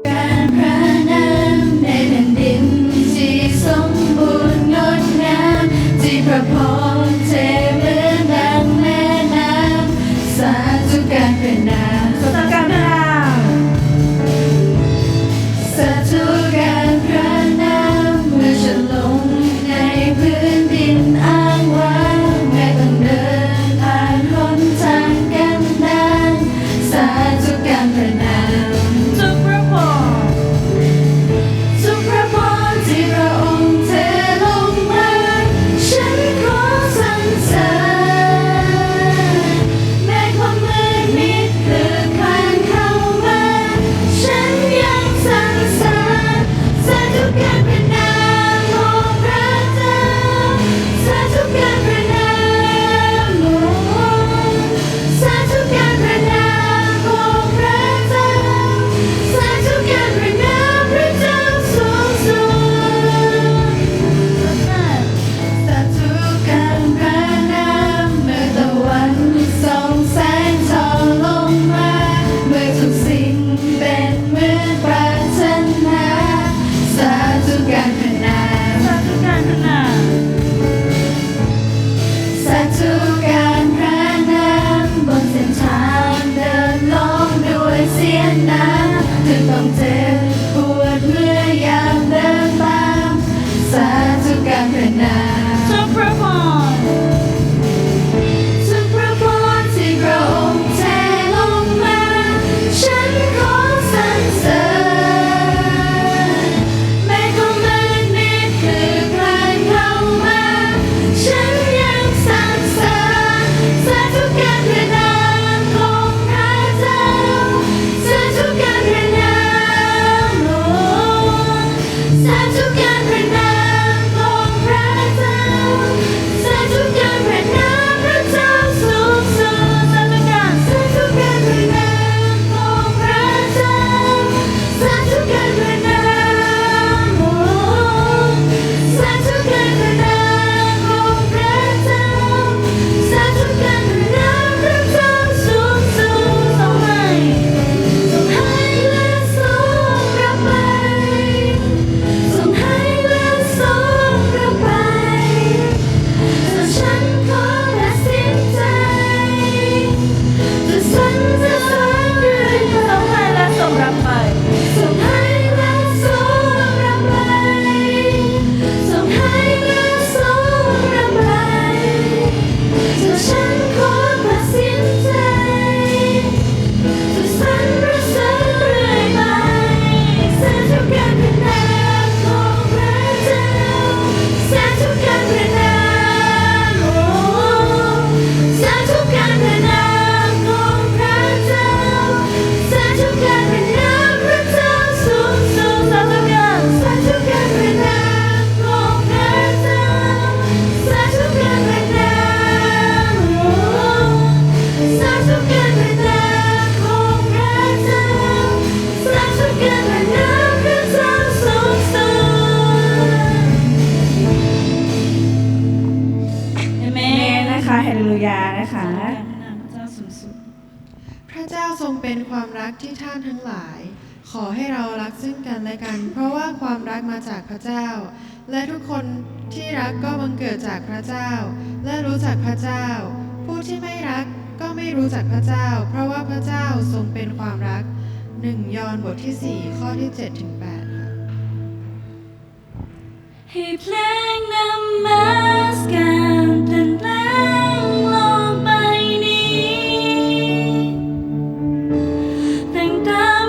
การพระนามในแผ่นดินที่สมบูรณ์งดงาม ที่พระพรเทเหมือนดังแม่น้ำ สาธุการพระนาม สาธุการพระนาม สาธุการพระนาม เมื่อฉันลงในพื้นดินอ้างว้าง แม้ต้องเดินผ่านหนทางกันดาร สาธุการพระนาม ทุกพระพร ทุกพระพรที่พระองค์เทลงมา ฉันขอสรรเสริญ แม้ความมืดมิดคืบคลานเข้ามา ฉันยังสรรเสริญ สาธุการพระนามของพระเจ้า สาธุการพระนามของ สาธุการพระนามของพระเจ้า สาธุการพระนามพระเจ้าสูงสุด สาธุการพระนาม เมื่อตะวันส่องแสงทองลงมา เมื่อทุกสิ่งเป็นเหมือนปรารถนา สาธุการพระนาม สาธุการพระนาม สาธุการพระนาม บนเส้นทางเดินล้อมด้วยเสียน้ำ ถึงต้องเจ็บปวดเมื่อยามเดินตาม สาธุการพระนาม ทุกพระพร ทุกพระพรที่พระองค์เทลงมา ฉันขอสรรเสริญ แม้ความมืดมิดคืบคลานเข้ามา ฉันยังสรรเสริญ สาธุการพระนามของพระเจ้า สาธุการพระนาม สาธุการพระนามของพระเจ้า สาธุการพระนามพระเจ้าสูงสุด สาธุการ สาธุการพระนามของพระเจ้า สาธุการพระนาม สาธุการพระนามของพระเจ้า สาธุการพระนามพระเจ้าสูงสุด ทรงให้ ทรงให้และทรงรับไป ทรงให้และทรงรับไป ส่วนฉันขอตัดสินใจ จะสรรเสริญเรื่อยไป ทรงให้และทรงรับไป ทรงให้และทรงรับไป ทรงให้และทรงรับไป ส่วนฉันขอตัดสินใจ จะสรรเสริญเรื่อยไป สาธุการพระนามของพระเจ้า สาธุการพระนาม โอ้ สาธุการพระนามของพระเจ้า สาธุการพระนามพระเจ้าสูงสุด สาธุการ สาธุการพระนามของพระเจ้า สาธุการพระนาม สาธุการพระนามของพระเจ้า สาธุการพระนามพระเจ้าสูงสุด เอเมนนะคะ ฮาเลลูยานะคะ สาธุการพระนามพระเจ้าสูงสุด พระเจ้าทรงเป็นความรักที่ท่านทั้งหลาย ขอให้เรารักซึ่งกันและกัน เพราะว่าความรักมาจากพระเจ้า และทุกคนที่รักก็บังเกิดจากพระเจ้า และรู้จักพระเจ้า ผู้ที่ไม่รักก็ไม่รู้จักพระเจ้า เพราะว่าพระเจ้าทรงเป็นความรัก หนึ่งยอห์นบทที่สี่ ข้อที่เจ็ดถึงแปดค่ะ ให้เพลงนมัสการเปลี่ยนแปลงโลกใบนี้ แต่งตาม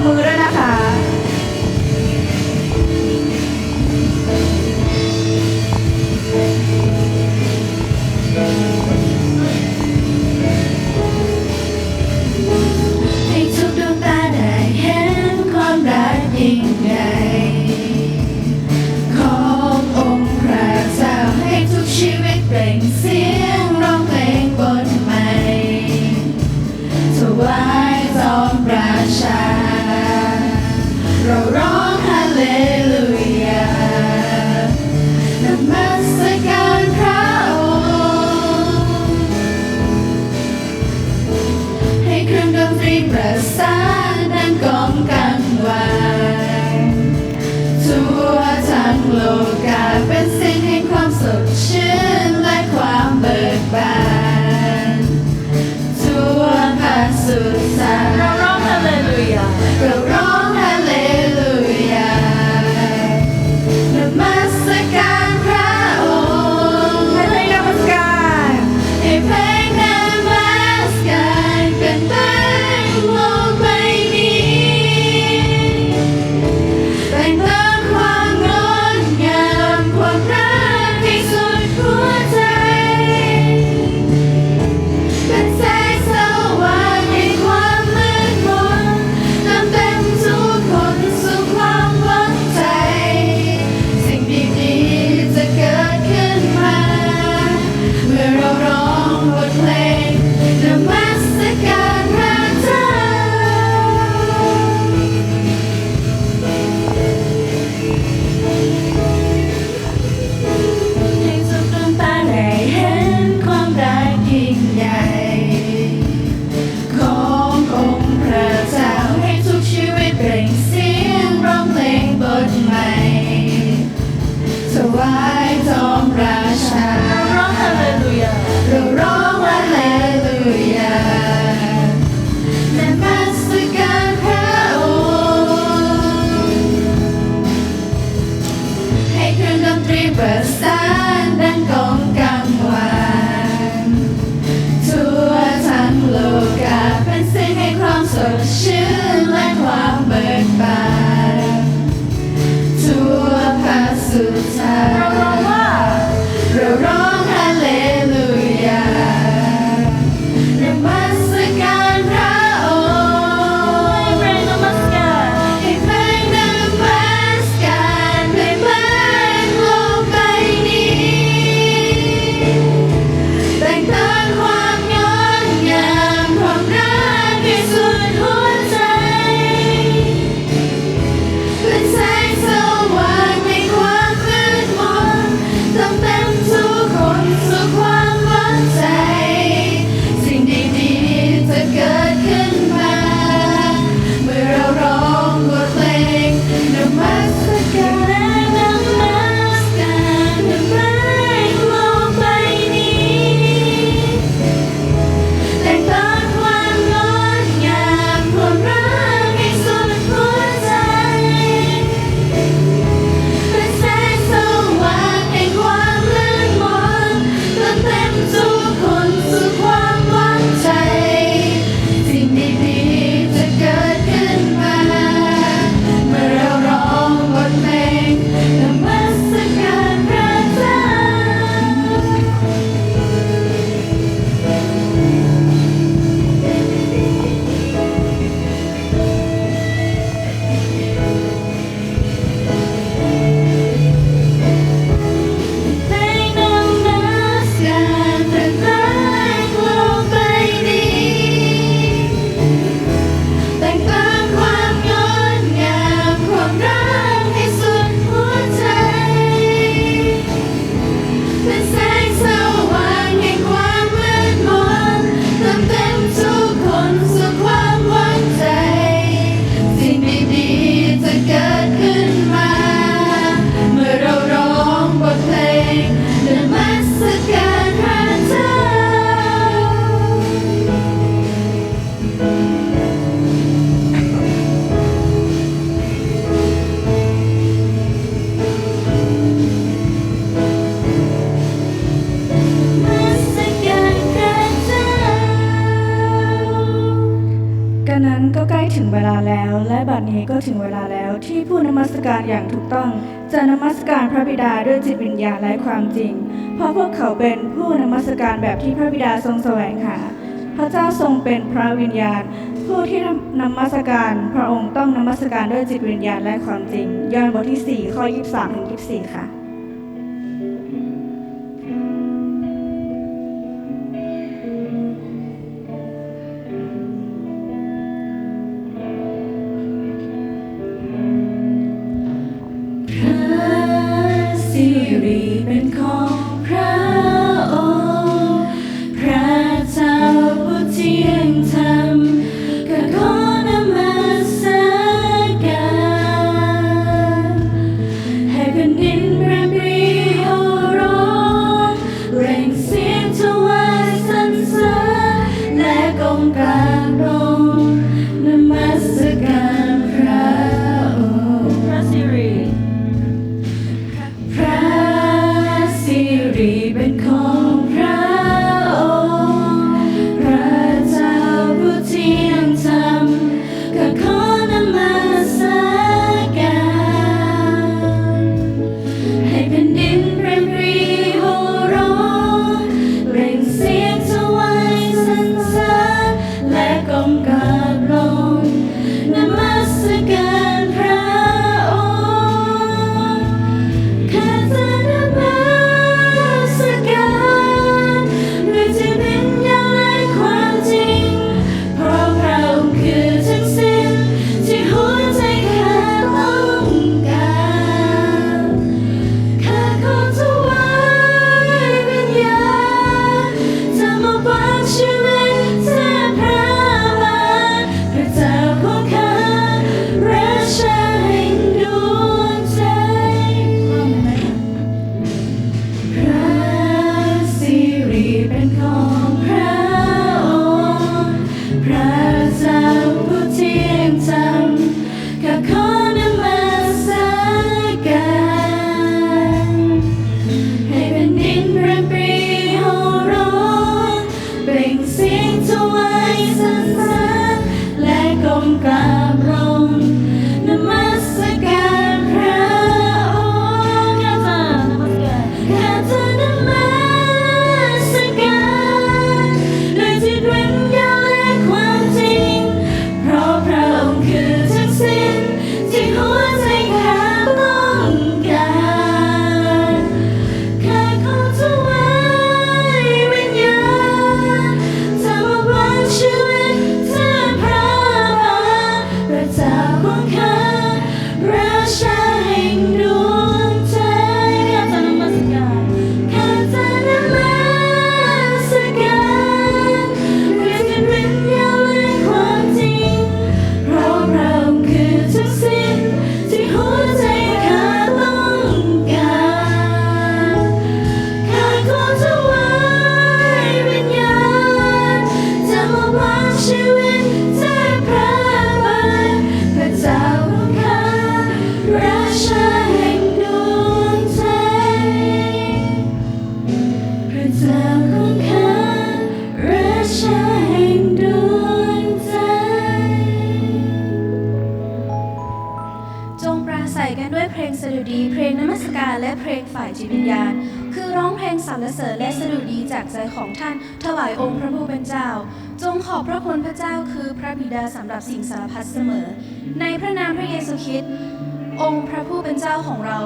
Mui ra na ka. ให้ทุกดวงตาได้เห็นความรักยิ่งใหญ่ ขององค์พระเจ้า ให้ทุกชีวิตเปล่งเสียงร้องเพลงบทใหม่ ถวายจอมราชา เราร้องฮาเลลูยา นมัสการพระองค์ ให้เครื่องดนตรีประสานดังกลองกังวาน ทั่วทั้งโลกาเป็นเสียงแห่งความสดชื่นและความเบิกบาน ทั่วแผ่นสุสาน เราร้องฮาเลลูยา เราร้องฮาเลลูยา นมัสการพระองค์ ให้เพลงนมัสการ ให้เพลงนมัสการเปลี่ยนแปลงโลกใบนี้ ถึงเวลาแล้ว และบัดนี้ก็ถึงเวลาแล้ว ที่ผู้นมัสการอย่างถูกต้องจะนมัสการพระบิดาด้วยจิตวิญญาณและความจริง เพราะพวกเขาเป็นผู้นมัสการแบบที่พระบิดาทรงแสวงหา พระเจ้าทรงเป็นพระวิญญาณ ผู้ที่นมัสการพระองค์ต้องนมัสการด้วยจิตวิญญาณและความจริง ยอห์นบทที่สี่ ข้อยี่สิบสามถึงยี่สิบสี่ ค่ะ พระสิริเป็นของพระองค์ พระเจ้าผู้เที่ยงธรรม ข้าขอนมัสการ ให้แผ่นดินเปรมปรีโห่ร้อง เปล่งเสียงถวายสรรเสริญ และก้มกราบลงนมัสการพระองค์ พระสิริ พระสิริเป็นของพระองค์ พระเจ้าผู้เที่ยงธรรม ข้าขอนมัสการ ให้แผ่นดินเปรมปรีโห่ร้อง เปล่งเสียงถวายสรรเสริญ และก้มกราบลงนมัสการพระองค์ ข้าจะนมัสการด้วยจิตวิญญาณและความจริง เพราะพระองค์คือทั้งสิ้นที่หัวใจข้าต้องการ ข้าขอถวายวิญญาณ จะมอบวางชีวิตแทนพระบาท พระเจ้าของข้า ราชาแห่งดวงใจ พระสิริเป็นของพระองค์ พระเจ้าผู้เที่ยงธรรม ข้าขอนมัสการ ให้แผ่นดินเปรมปรีโห่ร้อง เปล่งเสียงถวายสรรเสริญ และก้มกราบลงนมัสการพระองค์ ข้าจะนมัสการ ข้าจะนมัสการด้วยจิตวิญญาณและความจริง เพราะพระองค์คือทั้งสิ้นที่หัวใจข้าต้องการ ข้าขอถวายวิญญาณ จะมอบวางชีวิตแทนพระบาท พระเจ้าของข้า ราชาแห่งดวงใจ ข้าจะนมัสการ ข้าจะนมัสการด้วยจิตวิญญาณและความจริง เพราะพระองค์คือทั้งสิ้นที่หัวใจข้าต้องการ ข้าขอถวายวิญญาณ จะมอบวางชีวิตแทนพระบาท พระเจ้าของข้า ราชาแห่งดวงใจ พระเจ้าของข้า ราชาแห่งดวงใจ จงปราศรัยกันด้วยเพลงสดุดี เพลงนมัสการ และเพลงฝ่ายจิตวิญญาณ คือร้องเพลงสรรเสริญและสดุดีจากใจของท่าน ถวายองค์พระผู้เป็นเจ้า จงขอบพระคุณพระเจ้าคือพระบิดาสำหรับสิ่งสารพัดเสมอ ในพระนามพระเยซูคริสต์ องค์พระผู้เป็นเจ้าของเรา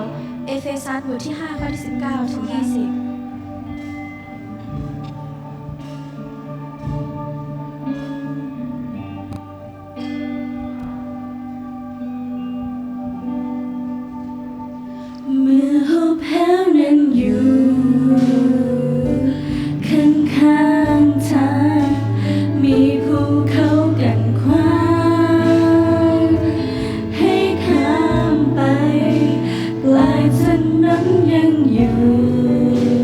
เอเฟซัสบทที่ห้า ข้อที่สิบเก้าถึงยี่สิบ เมื่อหุบเหวนั้นอยู่ข้างๆทาง มีภูเขากั้นขวางให้ข้ามไป ปลายถนนยังอยู่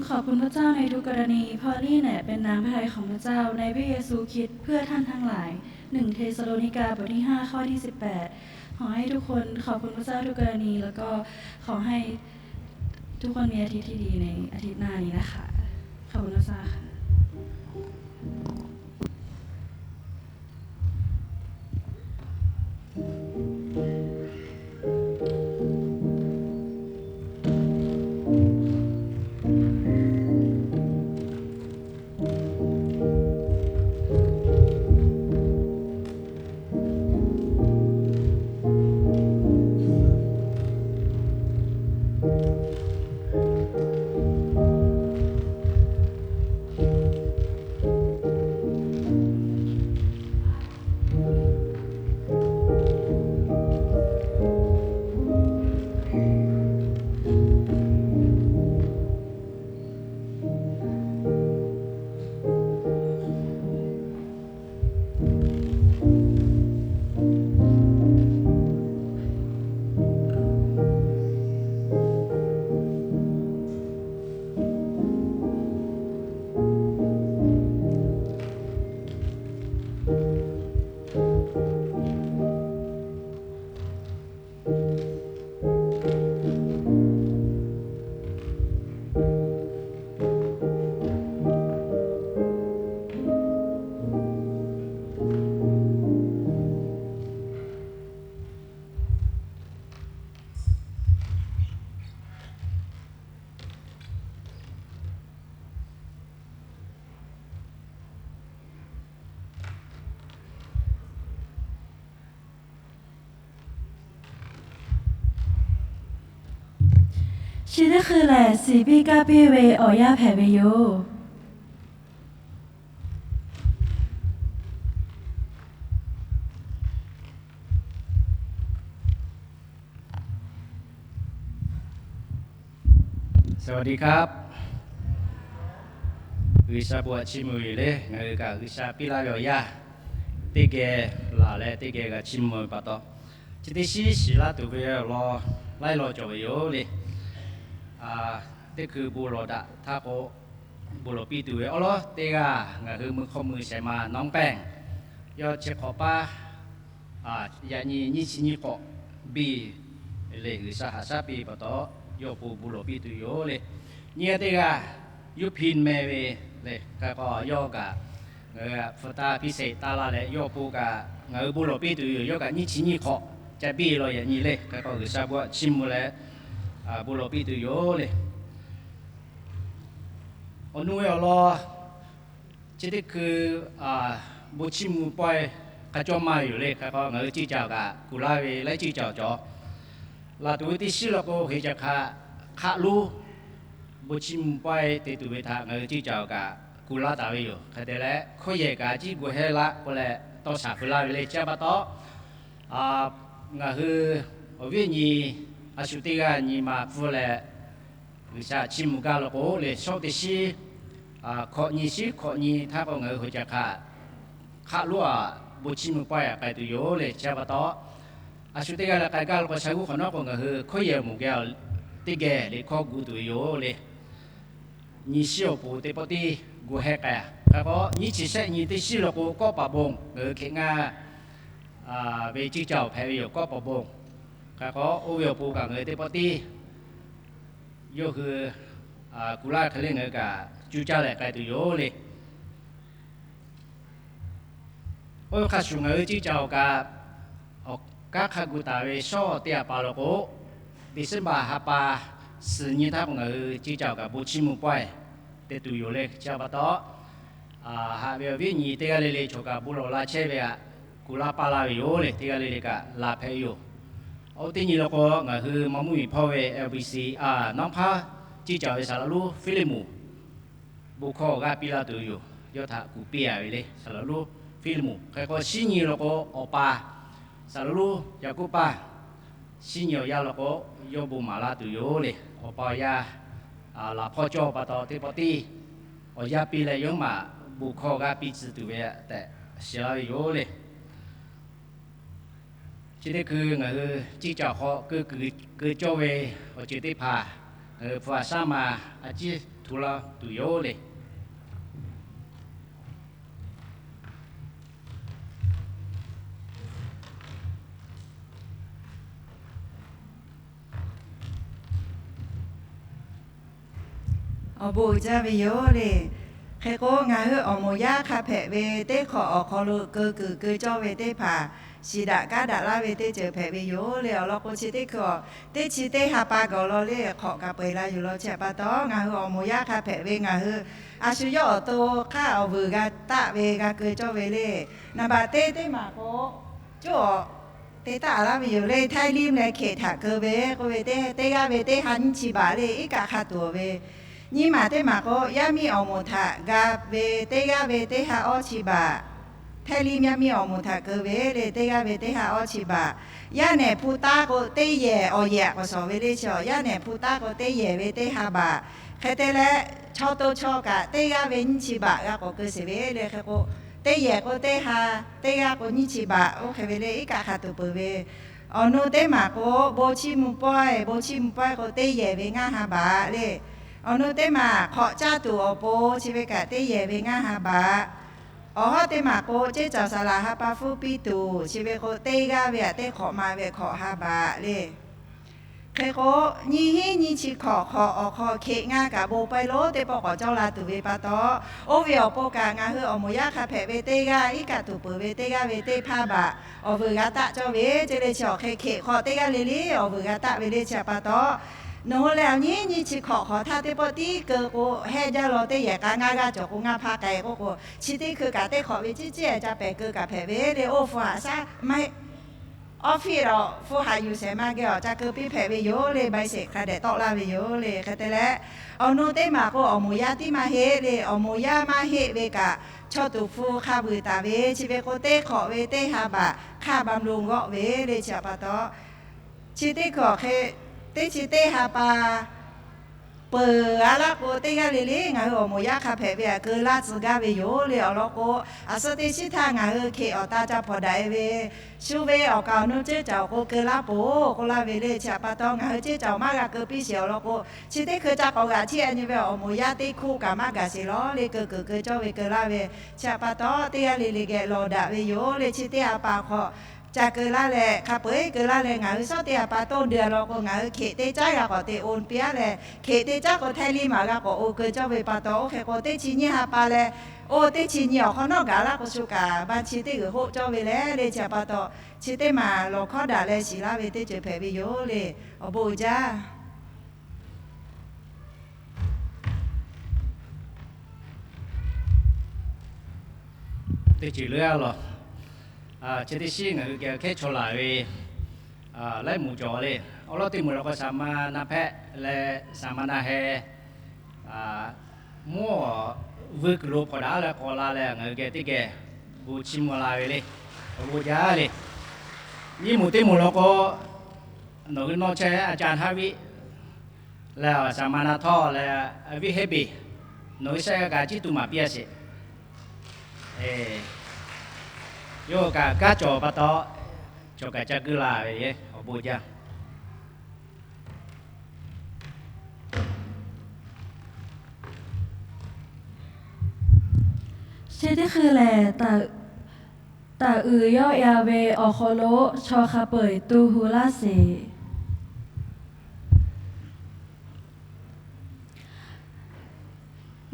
ขอบคุณพระเจ้าในทุกกรณี เพราะนี่แหละเป็นน้ำพระทัยของพระเจ้าในพระเยซูคริสต์เพื่อท่านทั้งหลาย หนึ่ง เธสะโลนิกา บทที่ห้า ข้อที่สิบแปด ขอให้ทุกคนขอบคุณพระเจ้าทุกกรณี แล้วก็ขอให้ทุกคนมีอาทิตย์ที่ดีในอาทิตย์หน้านี้นะคะ ขอบคุณพระเจ้าค่ะ Chi teˇ hkui lehˬ, shiˍ piˇ kaˇ piˇ ve awˬ yanˇ hpehꞈ ve yoˬ. สวัสดีครับ G'uiˬsha bon htaꞈ chiˇ mvuh ve yoˬ le. Ngaˬ hui kaꞈ G'uiˬsha piˇ laˇ ve awˬ yanˇ teˇ geh laˬ leh teˇ geh g'a chiˇ mvuh ve pa taw, chi teˇ shinˉ shiˍ laˇ tuˬ ve awˬ lawn laiˉ lawn cawˬ ve yoˬ le. Teˇ hkui bon lawˬ daꞈ htaˇ k'o, bon lawˬ piˇ tuˬ ve awˉ lawˉ teˇ g'aˇ ngaˬ hui mui hk'aw mui shehˍ ma nawˉ pehˇ, yawˇ chi hk'awꞈ paˇ yaꞈ nyi nyiˇ chi nyiˇ hk'awꞈ biˇ le. G'uiˬsha haꞈ shaˉ piˇ pa taw, yawˇ awˬ pon bon lawˬ piˇ tuˬ yoˬ le. Nyiˇ g'aˇ teˇ g'aˇ yuˇ hpiˇ meh ve le. Hk'e k'o yawˇ kaꞈ ngaˬ hui hpu taˇ piˇ sheˍ taˇ laˇ leh, yawˇ awˬ pon kaꞈ ngaˬ hui bon lawˬ piˇ tuˬ yoˬ. Yawˇ kaꞈ nyiˇ chi nyiˇ hk'awꞈ ca biˇ law yaꞈ nyi le. Hk'e k'o G'uiˬsha bon htaꞈ chiˇ mvuh leh bon lawˬ piˇ tuˬ yoˬ le. Awˬ nu ve awˬ lawn chi teˇ hkui bon chiˇ mvuh pawehˇ hk'a cawˇ maˇ ve yoˬ le. Hk'e k'o ngaˬ hui ceˇ caˬ kaꞈ kuˬ laˇ ve laiˉ ceˇ caˬ cawˬ. Laˬ tuˬ ve teˇ shinˉ law k'o, heˍ caˬ hk'aꞈ hk'aˆ lonˉ bon chiˇ mvuh pawehˇ te tuˬ ve htaꞈ ngaˬ hui ceˇ caˬ kaꞈ kuˬ laˇ taˍ ve yoˬ. Hk'e te leh, hkawˇ yehˬ kaꞈ ciˉ gu hehˇ laˆ k'oˆ leh tawˇ shaˍ hpeu laˇ ve le. Chi pa taw, ngaˬ hui awˬ viˉ nyi a shu teˇ g'aˇ nyi ma pfuhˇ leh G'uiˬsha chiˇ mvuh gaˇ law k'o le, shawˉ teˇ shinˉ hkawꞈ nyi shinˉ hkawꞈ nyi htaˇ k'o ngaˬ hui heˍ caˬ hk'aꞈ hk'aˆ lonˉ aꞈ bon chiˇ mvuh pawehˇ aꞈ k'ai tuˬ yoˬ le. Chi pa taw, a shu teˇ g'aˇ leh k'ai gaˇ law k'o, sha g'uˇ hk'awꞈ nawˉ k'o ngaˬ hui hkawˇ yehˬ moˍ geh teˇ geh liꞈ hkawˇ gu tuˬ ve yoˬ le. Nyi shinˉ awˬ pon teˇ pawˆ tiˉ gu hehˇ k'ai. Hk'e k'o nyiˇ chi shehˆ nyi teˇ shinˉ law k'o, kawˆ paˍ bon ngaˬ hui hk'e ngaˇ ve ceˇ caˬ awˬ hpehꞈ ve yoˬ. Kawˆ paˍ bon hk'e k'o, oˇ ve awˬ pon kaꞈ ngaˬ hui teˇ pawˆ tiˉ yawˇ hui kuˬ laˇ hk'e le ngaˬ hui kaꞈ cuˇ caˇ leh k'ai tuˬ yoˬ le. Oˇ ve hk'a shuˍ ngaˬ hui ceˇ caˬ awˬ kaꞈ, awˬ kanˉ hk'a gu taˍ ve shawˉ teˇ ha pa law k'o, December ha pa suhˍ nyi htaˇ k'o ngaˬ hui ceˇ caˬ awˬ kaꞈ bon chiˇ mvuh pawehˇ te tuˬ yoˬ le. Chi pa taw, haꞈ ve awˬ viˉ nyi teˇ g'aˇ le le chaw kaꞈ bon lawˬ la chehˇ ve htaꞈ kuˬ laˇ paˇ laˇ ve yoˬ le. Teˇ g'aˇ le le kaꞈ laˬ hpehꞈ ve yoˬ. Oˇ teˇ nyi law k'o, ngaˬ hui Mvuhˇmiˬ hpawˇ ve L B C nawˉ hpaˇ ceˇ caˬ ve saˍ laꞈ lonˉ Fiˇliˇmonˍ bon hkawˇ g'aˇ piˇ laˇ tuˬ yoˬ. Yawˇ htaꞈ kuˬ piˇ a ve le, saˍ laꞈ lonˉ Fiˇliˇmonˍ. Hk'e k'o shinˉ nyi law k'o, awˬ pa saˍ laꞈ lonˉ Yaˍkoˆpaˆ, shinˉ nyi awˬ yanˇ law k'o, yawˇ bon maˍ laˇ tuˬ yoˬ le. Awˬ pa awˬ yaˇ laˬ hpawˇ cawˇ pa taw, teˇ pawˆ tiˉ awˬ yanˇ piˇ leh yawˇ maˬ bon hkawˇ g'aˇ piˇ tcuh tuˬ ve tehꞈ shiˍ laˇ ve yoˬ le. Chi teˇ hkui ngaˬ hui ceˇ caˬ hk'aw keu keu cawˇ ve awˬ ceuˬ teˇ hpaˍ ngaˬ hui hpu a shaˉ ma a ciˉ htu la tuˬ yoˬ le. Awˬ bon uiˍ jaˇ ve yoˬ le. Hk'e k'o, ngaˬ hui awˬ moˍ yaˇ hk'a hpehꞈ ve teˇ hk'awꞈ awˬ hk'aw lo keu kuiˬ keu cawˇ ve teˇ hpaˍ shiˍ daꞈ kaˉ daꞈ laˇ ve teˇ ceuˬ hpehꞈ ve yoˬ le. Awˬ lawn k'o, chi teˇ hkui a, teˇ chi teˇ ha pa gawˬ law le hk'awꞈ kaꞈ peu eˬ la yuˬ law. Chi htaꞈ pa taw, ngaˬ hui awˬ moˍ yaˇ hk'a hpehꞈ ve ngaˬ hui a shu yawˇ awˬ to hk'aˇ awˬ vuiˬ g'a taˆ ve g'a keu cawˇ ve le. Naˍ baꞈ teˇ teˇ maˬ k'o, coˇ awˬ te taˆ laˇ ve yoˬ le. Htaiˇ liˇ leh hkeꞈ htaꞈ keu ve k'oˆ ve, teˇ g'aˇ ve teˇ ha nyiˇ chi baꞈ le, iˉ kaˆ hk'a tuˬ ve. Nyiˇ maˬ teˇ maˬ k'o, yaˇ miˇ awˬ moˍ htaꞈ ga ve teˇ g'aˇ ve teˇ ha awˇ chi baꞈ. Htaiˇ liˇ yaˇ miˇ awˬ moˍ htaꞈ keu ve le, teˇ g'aˇ ve teˇ ha awˇ chi baꞈ. Yaˇ nehˬ hpu taˉ k'o, teˇ yehˬ awˬ yehˬ k'awꞈ shawˍ ve le. Chi yaˇ nehˬ hpu taˉ k'o, teˇ yehˬ ve teˇ ha baꞈ. Hk'e te leh, chaw to chaw kaꞈ teˇ g'aˇ ve nyiˇ chi baꞈ g'a k'awꞈ keu sheˍ ve le. Hk'e k'o, teˇ yehˬ k'o teˇ ha, teˇ g'aˇ k'o nyiˇ chi baꞈ, oˇ hk'e ve le, iˉ kaˆ hk'a tuˬ peuˬ ve. Awˬ nu teˇ maˬ k'o, bon chiˇ mvuh pawehˇ, bon chiˇ mvuh pawehˇ k'o, teˇ yehˬ ve ngaˇ ha baꞈ le. Awˬ nu teˇ maˬ hk'awꞈ caˇ tuˬ awˬ pon chi ve kaꞈ teˇ yehˬ ve ngaˇ ha baꞈ. Awˬ hawˉ teˇ maˬ k'o, ceˇ cawˬ saˍ laˍ ha pa hpfuhˇ piˇ tuˬ chi ve k'o, teˇ g'aˇ ve aꞈ teˇ hk'awꞈ ma ve hk'awꞈ ha baꞈ le. Hk'e k'o, nyiˇ hinˉ nyiˇ chi hk'awꞈ hk'awꞈ awˬ hk'aw hkeꞈ ngaˇ kaꞈ bon pawehˇ lonˉ teˇ pawˆ k'awꞈ cawˇ la tuˬ ve pa taw, oˇ ve awˬ pon kaꞈ ngaˬ hui awˬ moˍ yaˇ hk'a hpehꞈ ve teˇ g'aˇ iˉ kaˆ tuˬ peuˬ ve teˇ g'aˇ ve teˇ hpaˇ baꞈ awˬ vuiˬ g'a taˆ cawˇ ve. Chi le chi awˬ hk'e hkeꞈ hk'awꞈ teˇ g'aˇ le le awˬ vuiˬ g'a taˆ ve le. Chi htaꞈ pa taw, nawˬ hui leh awˬ nyiˉ nyiˇ chi hk'awꞈ hk'awꞈ htaˇ teˇ pawˆ tiˉ keu k'o, hehˆ jaˇ law teˇ yehˬ k'a ngaˇ g'aˇ cawˬ k'o ngaˇ hpaˇ k'ai k'oˆ k'o, chi teˇ hkui kaꞈ teˇ hk'awꞈ ve ciˉ ciˉ ca pehˍ keu kaꞈ hpehꞈ ve le. Oˇ hpu haꞈ shaˉ maˇ heˆ. Awˇ fiˆ lawˬ hpu haꞈ yuˬ shehˍ ma geh awˬ ca keu piˇ hpehꞈ ve yoˬ le. Bai sheˍ hk'a dehꞈ tawˆ laˇ ve yoˬ le. Hk'e te leh, awˬ nu teˇ maˬ k'o, awˬ moˍ yaˇ tiˉ maˇ heˆ le. Awˬ moˍ yaˇ maˇ heˆ ve kaꞈ, chaw tuˍ hpu hk'a vuiˬ taˍ ve chi ve k'o, teˇ hk'awꞈ ve teˇ ha baꞈ hk'a ba mvuh g'awˆ ve le. Chi htaꞈ pa taw, chi teˇ hkui awˬ hk'e, teˇ chi teˇ ha pa peuˬ a laˇ k'o, teˇ g'aˇ le le ngaˬ hui awˬ moˍ yaˇ hk'a hpehꞈ ve aꞈ keu laˇ tcuh gaˇ ve yoˬ le. Awˬ lawn k'o, aˬ suhˉ teˇ shiˉ htaˇ ngaˬ hui hkeꞈ awˬ ta ca hpawnˬ daꞈ e ve, shu ve awˬ kaˍ awˬ nu ceˇ caˬ awˬ k'o keu laˇ peuˬ k'oˆ laˇ ve le. Chi htaꞈ pa taw, ngaˬ hui ceˇ caˬ awˬ maˇ g'a keu piˇ sheˍ. Awˬ lawn k'o, chi teˇ hkui ca k'awꞈ g'aꞈ chiˇ a nyi ve awˬ moˍ yaˇ teˇ hkuˇ kaꞈ maˇ gaˬ sheˍ lawˬ le. Keu kuiˬ keu cawˇ ve keu laˇ ve. Chi htaꞈ pa taw, teˇ g'aˇ le le geh lawˬ daꞈ ve yoˬ le. Chi teˇ ha pa hk'aw ca keu laˇ leh, hk'a peu eˬ keu laˇ leh, ngaˬ hui shawˉ teˇ ha pa toˇ de a lawn k'o, ngaˬ hui hkeꞈ teˇ caˉ g'a k'awꞈ te on piˇ a leh, hkeꞈ teˇ caˉ k'o Htaiˇ liˇ maˬ g'a k'awꞈ o keu cawˇ ve pa taw, oˇ hk'e k'o teˇ chi nyiˇ ha pa leh, oˇ teˇ chi nyi awˬ hk'awꞈ nawˉ gaˬ laˇ k'o, shu kaꞈ ba chi teˇ g'uiˬ hoˆ cawˇ ve le le. Chi htaꞈ pa taw, chi teˇ maˬ lawˬ hkawˉ daꞈ leh shiˍ laˇ ve teˇ ceuˬ hpehꞈ ve yoˬ le. Awˬ bon uiˍ jaˇ. Teˇ ceuˬ leuˉ a lawˬ, chi teˇ shiˉ ngaˬ hui geh hkehˉ chaw laˬ ve laiˉ moˍ cawˬ le. Awˬ lawn teˇ moˍ law k'o, saˍ ma na hpehꞈ leh saˍ ma na heh mvuhˇ vuiˇ kuiˬ lo hpawnˬ daꞈ leh k'awꞈ la leh, ngaˬ hui geh teˇ geh bon chiˇ mvuh la ve le. Awˬ bon jaˇ le. Nyiˇ moˍ teˇ moˍ law k'o, nawˬ hui nawˇ chehˇ a ca haˉ viˆ leh saˍ ma na htawˇ leh viˆ heˆ beˬ, nawˬ hui shehˆ g'a kaꞈ ciˉ tuˬ maˍ piˇ a sheˍ. Yawˇ kaꞈ kanˉ cawˬ pa taw, cawˬ kaꞈ ca geuˆ la ve yoˬ. Awˬ bon jaˇ. Chi teˇ hkui lehˬ, taˍ uiˍ yawˆ ya ve awˬ hk'aw lo chaw hk'a peu eˬ tu hu laˇ sheˍ.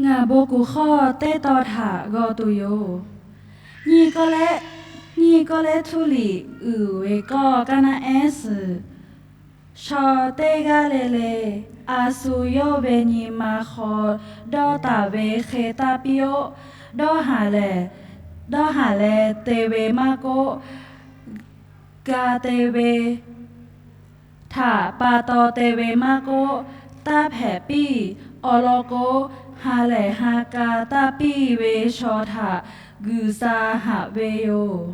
Ngaˬ bon kuˬ hk'aw teˇ tawn htaꞈ g'aw tuˬ yoˬ. Nyiˇ kawˆ lehˉ, nyiˇ kawˆ lehˉ htuˇ liꞈ uiˍ ve kawˆ kaˇ naˆ ehˉ suhˍ, chaw teˇ g'aˇ le le a shu yawˇ ve nyi ma hk'aw dawˇ taˍ ve hk'e taˇ piˇ-oˆ. Dawˇ haˍ lehˬ, dawˇ haˍ leh te ve maˇ k'oˆ, ga te ve htaꞈ pa taw te ve maˇ k'oˆ, taˇ hpehꞈ piˇ. Awˬ lawn k'o, ha lehˬ ha ka taˇ piˇ ve chaw htaꞈ G'uiˬsha haꞈ ve yoˬ.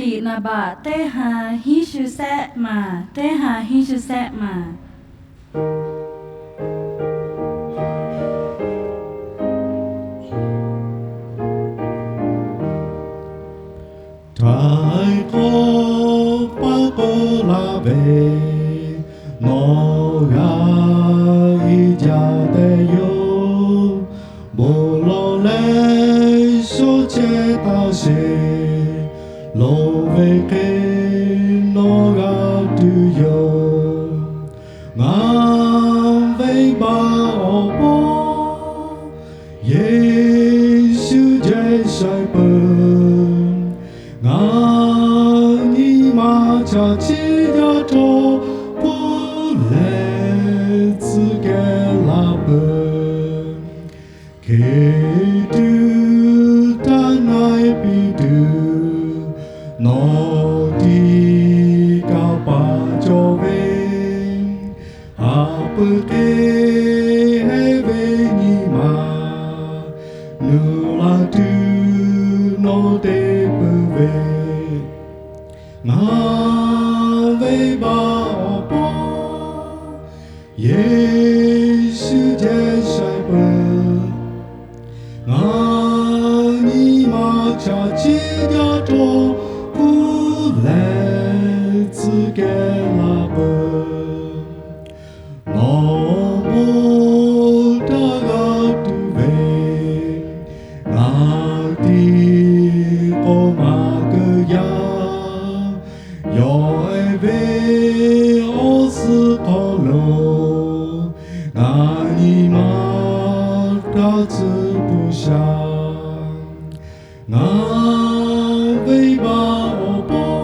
Liꞈ naˍ baꞈ teˇ ha hiˉ shu sehˆ maˬ, teˇ ha hiˉ shu sehˆ maˬ. Htaiˍ hk'awꞈ paˇ k'oˆ laˇ ve, nawˬ g'a i jaˇ tehꞈ yoˬ. Bon lawˬ leh shawˉ chehˇ taˇ sheˍ, loˍ ve hk'e nawˬ g'a tuˬ yoˬ. Ngaˬ venˇbaˆ awˬ paw Yeˍsuˆ jehˇ shaiˍ peuˬ. Ngaˬ nyi ma chaꞈ chiˆ jaˇ htawˇ pfuhˇ leh tcuh kehˬ la peuˬ. Hk'e tuˬ htaˇ na e piˇ tuˬ, nawˬ tiˉ kaˇ paˍ cawˬ ve, haꞈ pui hk'e hehˉ ve nyi ma nuˬ la tuˬ nawˬ te peuˬ ve. Ngaˬ venˇbaˆ awˬ paw Yeˍsuˆ jehˇ shaiˍ peuˬ. Ngaˬ nyi ma chaꞈ chiˆ jaˇ htawˇ pfuhˇ leh tcuh kehˬ la peuˬ. Nawˬ bon htaˇ g'a tuˬ ve, ngaˬ tiˉ k'oˆ maˍ keu yaˇ. Yawˇ e ve awˬ suhˉ hk'aw lo ngaˬ nyi ma htaˇ tcuh peuˬ shaˍ. Ngaˬ venˇbaˆ awˬ paw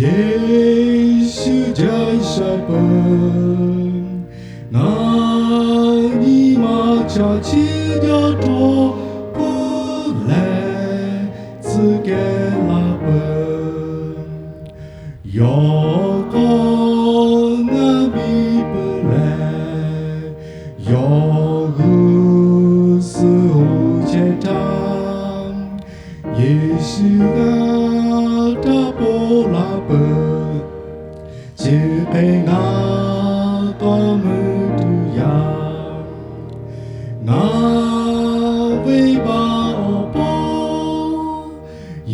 Yeˍsuˆ jehˇ shaiˍ peuˬ. Ngaˬ nyi ma chaꞈ chiˆ jaˇ htawˇ pfuhˇ leh tcuh kehˬ la peuˬ. Yawˇ hk'aw ngaˬ biˇ peuˬ leh, yawˇ g'uˇ suhˍ hoꞈ chehˇ htaˇ, Yeˍsuˆ g'a htaˇ pon la peuˬ. Chi hk'e ngaˬ k'awꞈ mui tuˬ yaˇ. Ngaˬ venˇbaˆ awˬ paw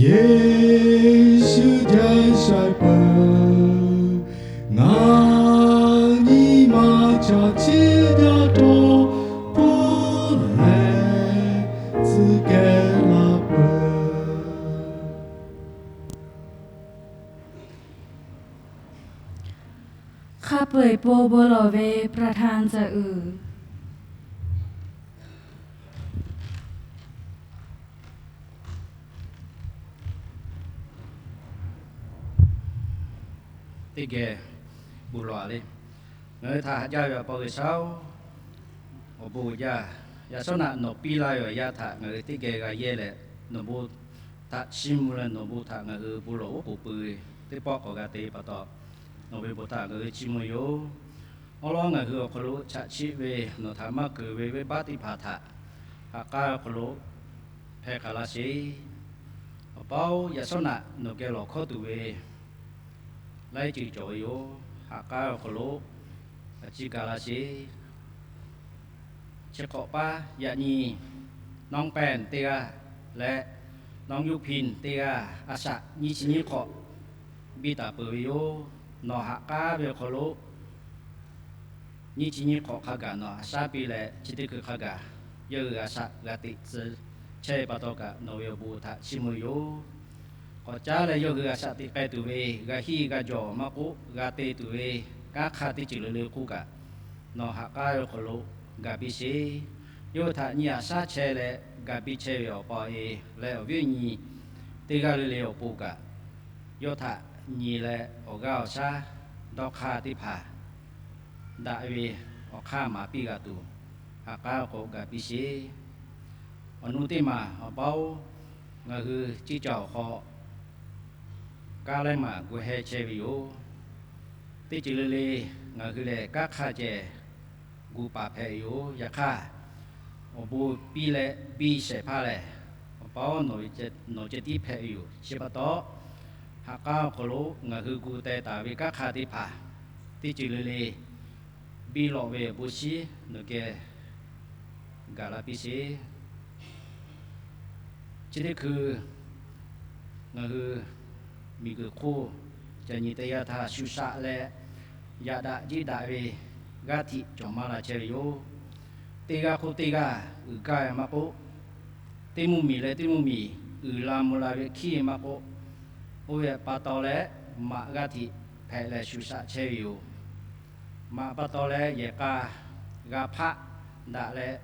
Yeˍsuˆ jehˇ shaiˍ peuˬ. Ngaˬ nyi ma chaꞈ chiˆ jaˇ htawˇ pfuhˇ leh tcuh kehˬ la peuˬ. Hk'a peu-eˬ po bon lawˬ ve ประธาน caꞈ uiˍ. Teˇ geh bon lawˬ le. Ngaˬ hui htaꞈ haꞈ jaˇ ve Awˬ pa G'uiˬsha-oˬ, awˬ bon uiˍ jaˇ. Yaꞈ shawˉ naꞈ nawˬ piˇ laˇ ve awˬ yanˇ htaꞈ ngaˬ hui teˇ geh g'a yehˇ leh, nawˬ bon htaꞈ chiˇ mvuh leh nawˬ bon htaꞈ ngaˬ hui bon lawˬ oˉ k'oˍ pui ve teˇ pawˆ k'awꞈ g'a te pa taw, nawˬ ve bon htaꞈ ngaˬ hui chiˇ mvuh yoˬ. Awˉ lawˉ ngaˬ hui awˬ hk'aw lo chaꞈ chiˆ ve nawˬ htaꞈ maˇ keunˍ ve venˇbaˆ teˇ hpaˍ htaꞈ ha k'aˉ awˬ hk'aw lo hpehˇ k'a laˇ sheˍ. Awˬ pa-oˬ, yaꞈ shawˉ naꞈ nawˬ geh lawˬ hkawˇ tuˬ ve laiˉ ceuˬ cawˬ ve yoˬ. Ha k'aˉ awˬ hk'aw lo a ciˉ ga laˇ sheˍ. Chi hk'awꞈ paˉ yaꞈ nyi Nawˉ Pehˇ teˇ g'aˇ leh Nawˉ Yuˇ Hpiˇ teˇ g'aˇ a shaꞈ nyiˇ chi nyiˇ hk'awꞈ biˇ taˍ peuˬ ve yoˬ. Nawˬ ha k'aˉ ve awˬ hk'aw lo nyiˇ chi nyiˇ hk'awꞈ hk'a gaˬ nawˬ a shaˉ piˇ leh, chi teˇ hkui hk'a gaˬ yawˇ hui a shaꞈ g'a teꞈ tcuh chehˇ ve pa taw kaꞈ, nawˬ ve awˬ bon htaꞈ chiˇ mvuh yoˬ. K'awꞈ caˉ leh yawˇ hui a shaꞈ teꞈ k'ai tuˬ ve, g'a hiˇ g'a jawˬ maˇ k'oˆ, g'a te tuˬ ve kanˉ hk'aˇ teˇ ceuˬ le le k'oˆ kaꞈ, nawˬ ha k'aˉ ve awˬ hk'aw lo gaˬ biˇ sheˍ. Yawˇ hui htaꞈ nyi a shaˉ chehˇ leh gaˬ biˇ chehˇ ve Awˬ pa e leh awˬ viˉ awˬ nyi teˇ g'aˇ le le awˬ pon kaꞈ, yawˇ htaꞈ nyi leh awˬ g'aˇ awˬ shaˉ dawˇ hk'aˇ teˇ hpaˍ daꞈ ve awˬ hk'aˇ maˍ piˇ g'a tuˬ, ha k'aˉ awˬ hk'aw gaˬ biˇ sheˍ. Awˬ nu teˇ maˬ Awˬ pa-oˬ, ngaˬ hui ciˇ caˬ awˬ hk'aw kanˉ laiˉ maˬ gu heh chehˇ ve yoˬ. Teˇ ceuˬ le le ngaˬ hui lehˬ kanˉ hk'aˇ ceh gu paˍ hpehꞈ ve yoˬ. Yaꞈ hk'aˇ, awˬ bon piˇ leh biˇ shehˍ hpaˇ lehˬ, awˬ Paˉ nawˬ ceh tiˉ hpehꞈ ve yoˬ. Chi pa taw, ha k'aˉ awˬ hk'aw lo ngaˬ hui gu teh taˍ ve kanˉ hk'a teˇ hpaˍ teˇ ceuˬ le le biˇ lawꞈ ve awˬ bon shinˉ nawˬ geh gaˬ la piˇ sheˍ. Chi teˇ hkui ngaˬ hui miˬguiˬ hk'oˆ ca nyi teˇ g'aˇ htaˇ shuˍ shaꞈ leh yaꞈ daꞈ jiˇ daꞈ ve g'aˇ htiꞈ cawˬ maˇ la chehˇ ve yoˬ. Teˇ g'aˇ hk'oˆ teˇ g'aˇ uiˍ gaˇ ve maˇ k'oˆ, teˇ mvuhˇ miˬ leh teˇ mvuhˇ miˬ uiˍ la mvuh la ve hkiˇ maˇ k'oˆ, oˇ ve pa taw leh maꞈ g'aˇ htiꞈ hpehꞈ leh shuˍ shaꞈ chehˇ ve yoˬ. Maꞈ pa taw leh yehˬ k'a g'a hpaˆ daꞈ leh,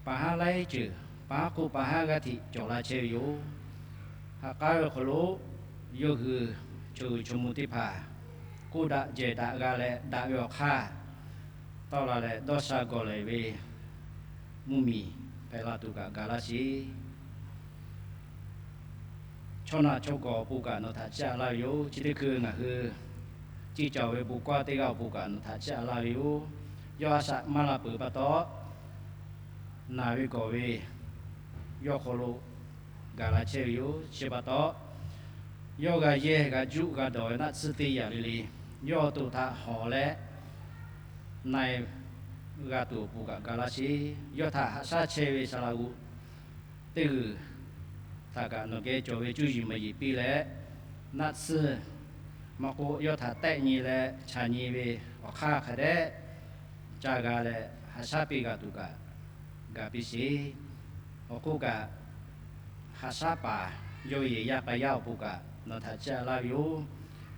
pa haˉ laiˉ ceuˬ, pa haˉ hk'oˆ pa haˉ g'aˇ htiꞈ cawˬ la chehˇ ve yoˬ. Ha k'aˉ ve awˬ hk'aw lo yawˇ hui chaw uiˍ chaw mvuh teˇ hpaˍ k'oˆ daꞈ jehˬ daꞈ g'a leh daꞈ ve awˬ hk'aˇ tawˆ la leh dawˇ sha gawˬ lehˬ ve mvuhˇ miˬ hpehꞈ la tuˬ kaꞈ gaˬ laˇ sheˍ. Chaw naˬ chaw gawˬ awˬ pon kaꞈ nawˬ htaꞈ chiˇ aꞈ laˇ ve yoˬ. Chi teˇ hkui ngaˬ hui ciˇ caˬ ve bon kawˇ teˇ g'aˇ awˬ pon kaꞈ nawˬ htaꞈ chiˇ aꞈ laˇ ve yoˬ. Yawˇ a shaꞈ maˇ la peuˬ pa taw, naˬ ve gawˬ ve yawˇ hk'aw lo gaˬ la chehˇ ve yoˬ. Chi pa taw, yawˇ g'a yehˇ g'a juˆ g'a dawˬ ve naˆ tsuhˇ teˇ yanˇ le le, yawˇ to htaꞈ hawˍ leh na-e g'a tuˬ awˬ pon kaꞈ gaˬ laˇ sheˍ. Yawˇ htaꞈ haꞈ shaˉ chehˇ ve saˍ laꞈ g'oꞈ teˇ g'uiˬ htaꞈ kaꞈ nawˬ geh cawˬ ve cuˇ yiˍ maˍ yiˍ piˇ leh, naˆ tsuhˇ maˇ k'oˆ yawˇ htaꞈ tehˆ nyi leh chaˬ nyi ve awˬ hk'aˇ hk'a dehꞈ ca g'a leh haꞈ shaˉ piˇ g'a tuˬ kaꞈ gaˬ piˇ sheˍ. Awˬ hk'oˆ kaꞈ, haꞈ shaˉ paˍ yawˇ yehˬ yaˇ k'a yaˇ awˬ pon kaꞈ nawˬ htaꞈ chiˇ aꞈ laˇ ve yoˬ.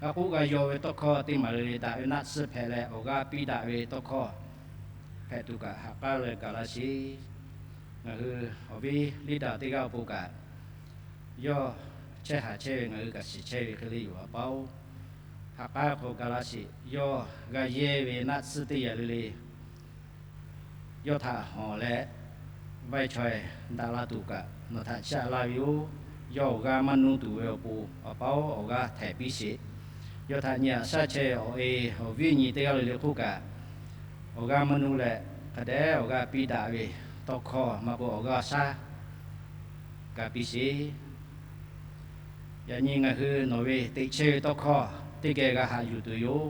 G'a k'oˆ g'a yaw ve tawˇ hkawˇ teˇ maˬ le le daꞈ ve naˆ tsuhˇ hpehꞈ leh awˬ g'aˇ piˇ daꞈ ve tawˇ hkawˇ hpehꞈ tuˬ kaꞈ ha k'aˉ leh gaˬ laˇ sheˍ. Ngaˬ hui awˬ viˉ liˇ daꞈ teˇ g'aˇ awˬ pon kaꞈ yawˇ chehˇ haˍ chehˇ ve ngaˬ hui kaꞈ shiˍ chehˇ ve hk'e le yoˬ. A paˉ-oˬ, ha k'aˉ hk'aw gaˬ laˇ sheˍ. Yawˇ g'a yehˇ ve naˆ tsuhˇ teˇ yanˇ le le yawˇ htaꞈ hawˍ leh vaiˇ chaweh daꞈ la tuˬ kaꞈ nawˬ htaꞈ chiˇ aꞈ laˇ ve yoˬ. Yawˇ awˬ g'aˇ maˇ nuˇ tuˬ ve awˬ pon, a paˉ-oˬ, awˬ g'aˇ htehꞈ piˇ sheˍ. Yawˇ htaꞈ nyi haꞈ shaˉ chehˇ ve awˬ e awˬ viˉ nyi teˇ g'aˇ le le hk'oˆ kaꞈ, awˬ g'aˇ maˇ nuˇ leh hk'a dehꞈ awˬ g'aˇ piˇ daꞈ ve tawˇ hkawˇ maˇ k'oˆ awˬ g'aˇ shaˉ gaˬ piˇ sheˍ. Yaꞈ nyi ngaˬ hui nawˬ ve teꞈ chehˇ ve tawˇ hkawˇ teˇ geh g'a haꞈ yuˬ tuˬ yoˬ.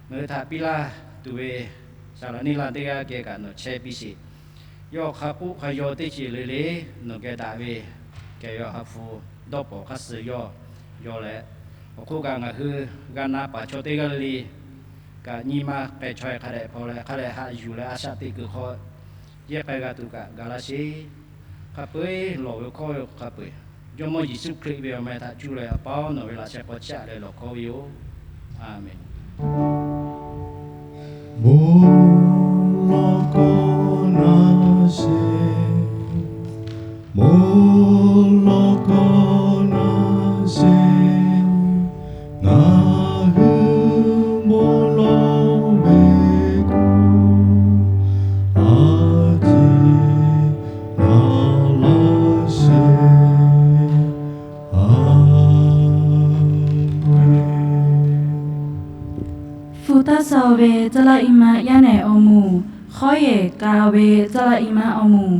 Ngaˬ hui htaꞈ piˇ laˇ tuˬ ve saˍ laꞈ neˇ laˇ teˇ g'aˇ geh kaꞈ nawˬ chehˇ piˇ sheˍ. Yawˇ hk'a k'oˆ hk'a yaw teˇ ceuˬ le le nawˬ geh daꞈ ve kehˬ ve awˬ ha hpu dawˇ pawnˍ hk'aˇ suh yawˇ yaw leh, awˬ hk'oˆ kaꞈ ngaˬ hui g'a na paˍ chaw teˇ g'aˇ le le kaꞈ nyi ma k'ai chaweh hk'a dehꞈ hpaw leh hk'a dehꞈ haꞈ yuˬ leh a shaꞈ teꞈ kuiˬ hk'aw yehˇ k'ai g'a tuˬ kaꞈ gaˬ laˇ sheˍ. Hk'a peu-eˬ lawˬ ve hkawˇ ve hk'a peu-eˬ, Jawˇmawˇ Yeˍsuˆ Hkriꞈ ve awˬ meh htaꞈ cuˇ leh a paˉ-oˬ, nawˬ ve laꞈ sheh k'aw chiˇ aꞈ leh lawˬ hkawˇ ve yoˬ. A menˍ. Mvuhˇ lawˇ kawˆ naˆ sheˍ, mvuhˇ lawˇ kawˆ naˆ sheˍ, ngaˬ hui mvuhˇ lawˇ ve k'o, a ciˉ naˍ laˇ sheˍ. Hpu taˇ sa ve caˇ laˇ i ma yaˇ nehˬ awˬ moˍ, hk'awˉ yehˬ ka ve caˇ laˇ i ma awˬ moˍ.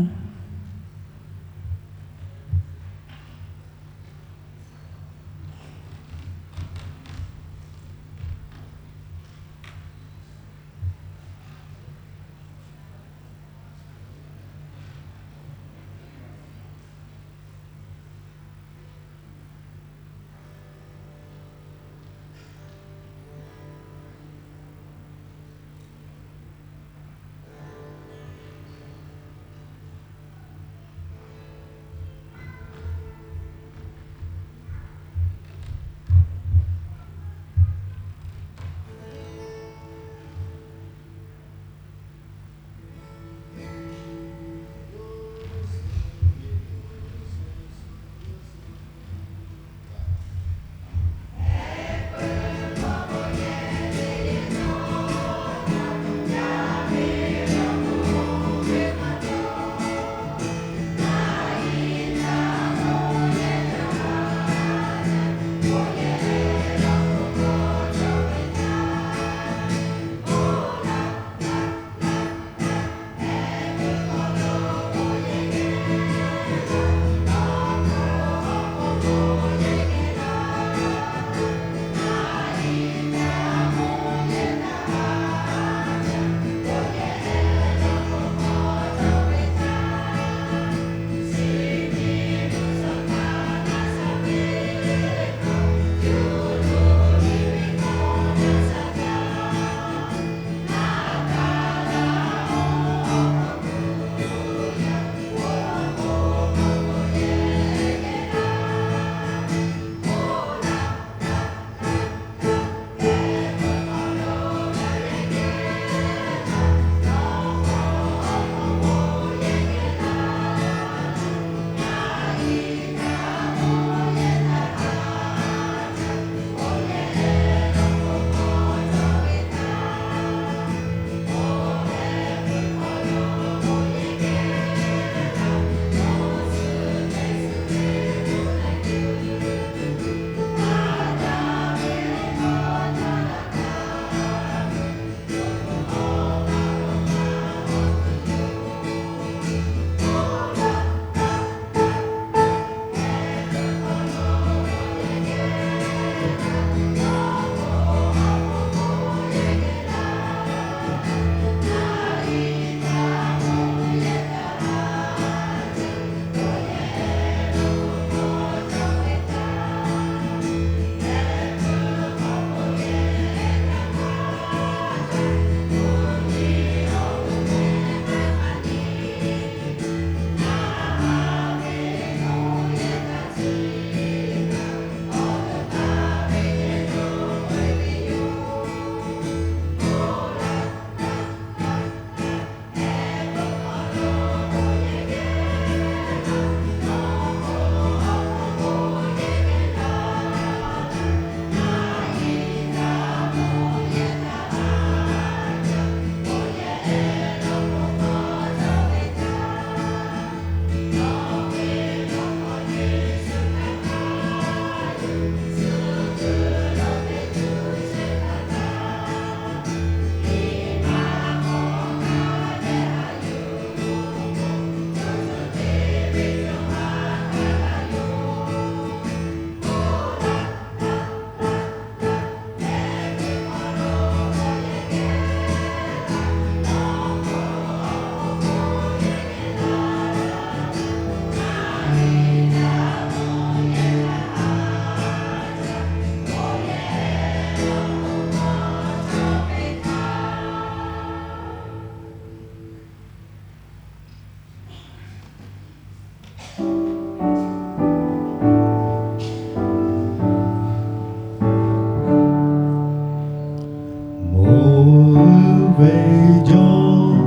ve jawˇ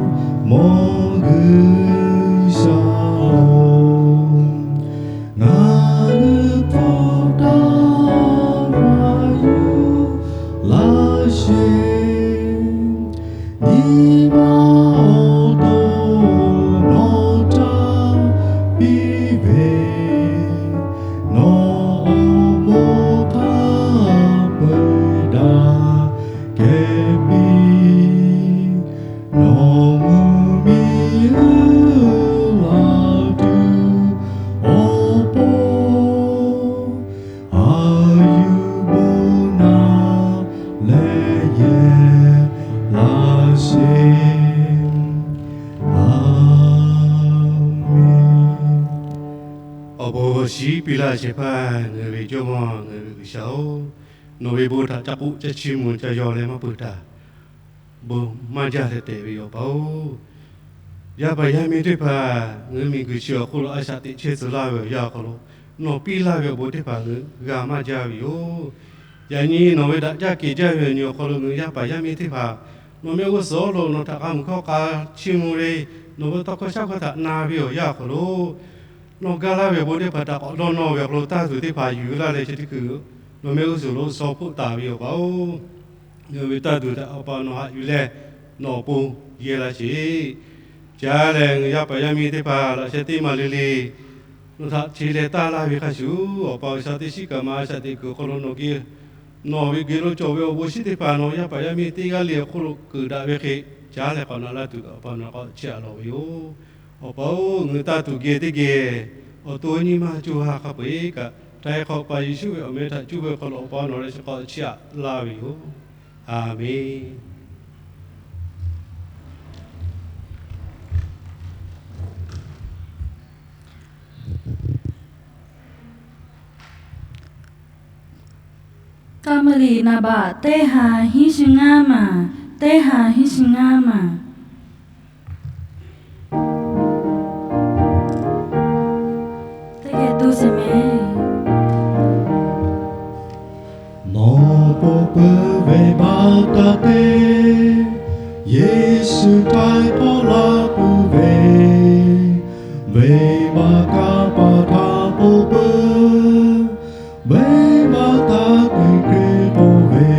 mawˇ G'uiˬsha-oˬ, ngaˬ hui hpawˇ taˍ maˇ yuˬ laˇ sheˍ. Nyi ma awˬ to nawˬ htaꞈ piˇ ve, nawˬ awˬ moˍ hk'a peu-eˬ daꞈ kehˬ piˇ. Nawˬ mvuhˇ miˬ uˉ laˬ tuˬ awˬ pon, a yuˬ bon naˍ leh yehˬ laˇ sheˍ. A menˍ. Awˬ bon awˬ shiˍ piˇ laˇ shehˍ hpaˇ ngaˬ hui ve Jawˇmawˇ, ngaˬ hui ve G'uiˬsha-oˬ, nawˬ ve bon htaꞈ ca k'oˆ ca chiˇ mvuh ca yaw leh maˇ peuˬ htaˇ, bon maˇ jaˇ hk'e te ve yoˬ Awˬ pa-oˬ. Yaˇ paˍ yaˇ miˇ teˇ hpaˍ ngaˬ hui miˬguiˬ chi awˬ hk'oˆ lo a shaꞈ teꞈ chehˇ tcuh laˇ ve awˬ yanˇ awˬ hk'aw lo, nawˬ piˇ laˇ ve awˬ bon teˇ hpaˍ ngaˬ hui g'a maˇ jaˇ ve yoˬ. Yaꞈ nyi nawˬ ve daꞈ jaˇ kehˬ jaˇ ve awˬ nyi awˬ hk'aw lo ngaˬ hui yaˇ paˍ yaˇ miˇ teˇ hpaˍ nawˬ mehˆ g'uˇ suhˍ awˉ lo nawˬ htaꞈ k'a mvuhˬ hkawˇ k'a chiˇ mvuh ve, nawˬ ve tawˇ hkawˇ shaˉ hkawˇ htaꞈ na ve awˬ yanˇ awˬ hk'aw lo, nawˬ gaˇ laˇ ve awˬ bon teˇ hpaˍ htaꞈ k'awꞈ dawˇ nawˇ ve awˬ hk'aw lo taˇ tuˬ teˇ hpaˍ yuˬ laˇ leh chi teˇ hkui nawˬ mehˆ g'uˇ suhˍ lo shaw hpoˆ taˍ ve yoˬ Awˬ pa-oˬ. Ngaˬ hui ve taˇ tuˬ htaꞈ Awˬ pa nawˬ haꞈ yuˬ leh, nawˬ awˬ pon yehˇ laˇ sheˍ. Caˇ lehˬ ngaˬ hui yaˇ paˍ yaˇ miˇ teˇ hpaˍ laꞈ sheh teˇ maˬ le le nawˬ htaꞈ che leh taˇ laˇ ve hk'a shuˍ, Awˬ pa G'uiˬsha teˇ shiˉ kaꞈ maˇ a shaꞈ teꞈ kuiˬ awˬ hk'aw lo nawˬ geh, nawˬ ve geh lo cawˬ ve awˬ bon shinˉ teˇ hpaˍ nawˬ yaˇ paˍ yaˇ miˇ teˇ g'aˇ le awˬ hk'oˆ lo keunˍ daꞈ ve hk'e, caˇ leh k'awꞈ naꞈ laˇ tuˬ kaꞈ Awˬ pa nawˬ k'awꞈ chiˇ aꞈ lawˬ ve yoˬ. Awˬ pa-oˬ, ngaˬ hui taˇ tuˬ geh teˇ geh awˬ to nyi ma co ha hk'a peu-eˬ kaꞈ, htaiˍ hk'awꞈ paˍ Yeˍsuˆ ve awˬ meh htaꞈ cuˇ ve awˬ hk'aw lo Awˬ pa nawˬ leh chi k'awꞈ chiˇ aꞈ laˇ ve yoˬ. A menˍ. Kaˇ meuˇ liꞈ naˍ baꞈ teˇ ha hiˉ shi ngaˇ maˬ, teˇ ha hiˉ shi ngaˇ maˬ. Teˇ geh tuˬ sheˍ mehˍ. Nawˬ po peuˬ ve baˆ taˇ te, Yeˍsuˆ htaiˍ hk'awꞈ laˇ peuˬ ve, venˇbaˆ kanˇ paˍ htaꞈ po peuˬ, venˇbaˆ taˇ te hk'e k'oˆ ve,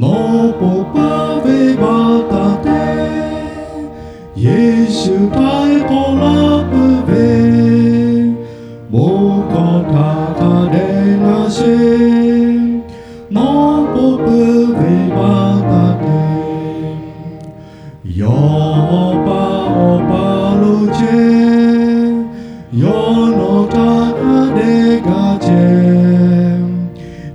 nawˬ po peuˬ ve baˆ taˇ te, Yeˍsuˆ htaiˍ hk'awꞈ laˇ peuˬ ve, bon hkawˇ htaꞈ hk'a dehꞈ na sheˍ, nawˬ po peuˬ ve baˆ taˇ te. Yawˇ Awˬ pa Awˬ pa lo chehˇ, yawˇ nawˬ htaꞈ hk'a dehꞈ g'a chehˇ.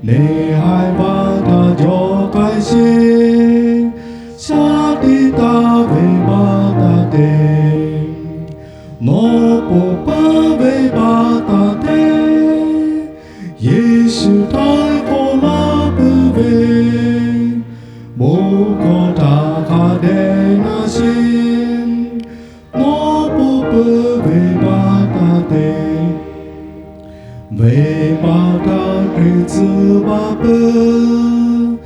Neˇ haiˬ baˆ htaꞈ jawˬ k'ai sheˍ, shaˉ teˇ taˇ ve baˆ taˇ te, nawˬ po peuˬ ve baˆ taˇ te. Yeˍsuˆ htaiˍ hk'awꞈ laˇ peuˬ ve, bon hkawˇ htaꞈ hk'a dehꞈ na sheˍ, nawˬ po peuˬ ve baˆ taˇ te. Venˇbaˆ htaꞈ Hkriꞈ tcuh baˬ peuˬ,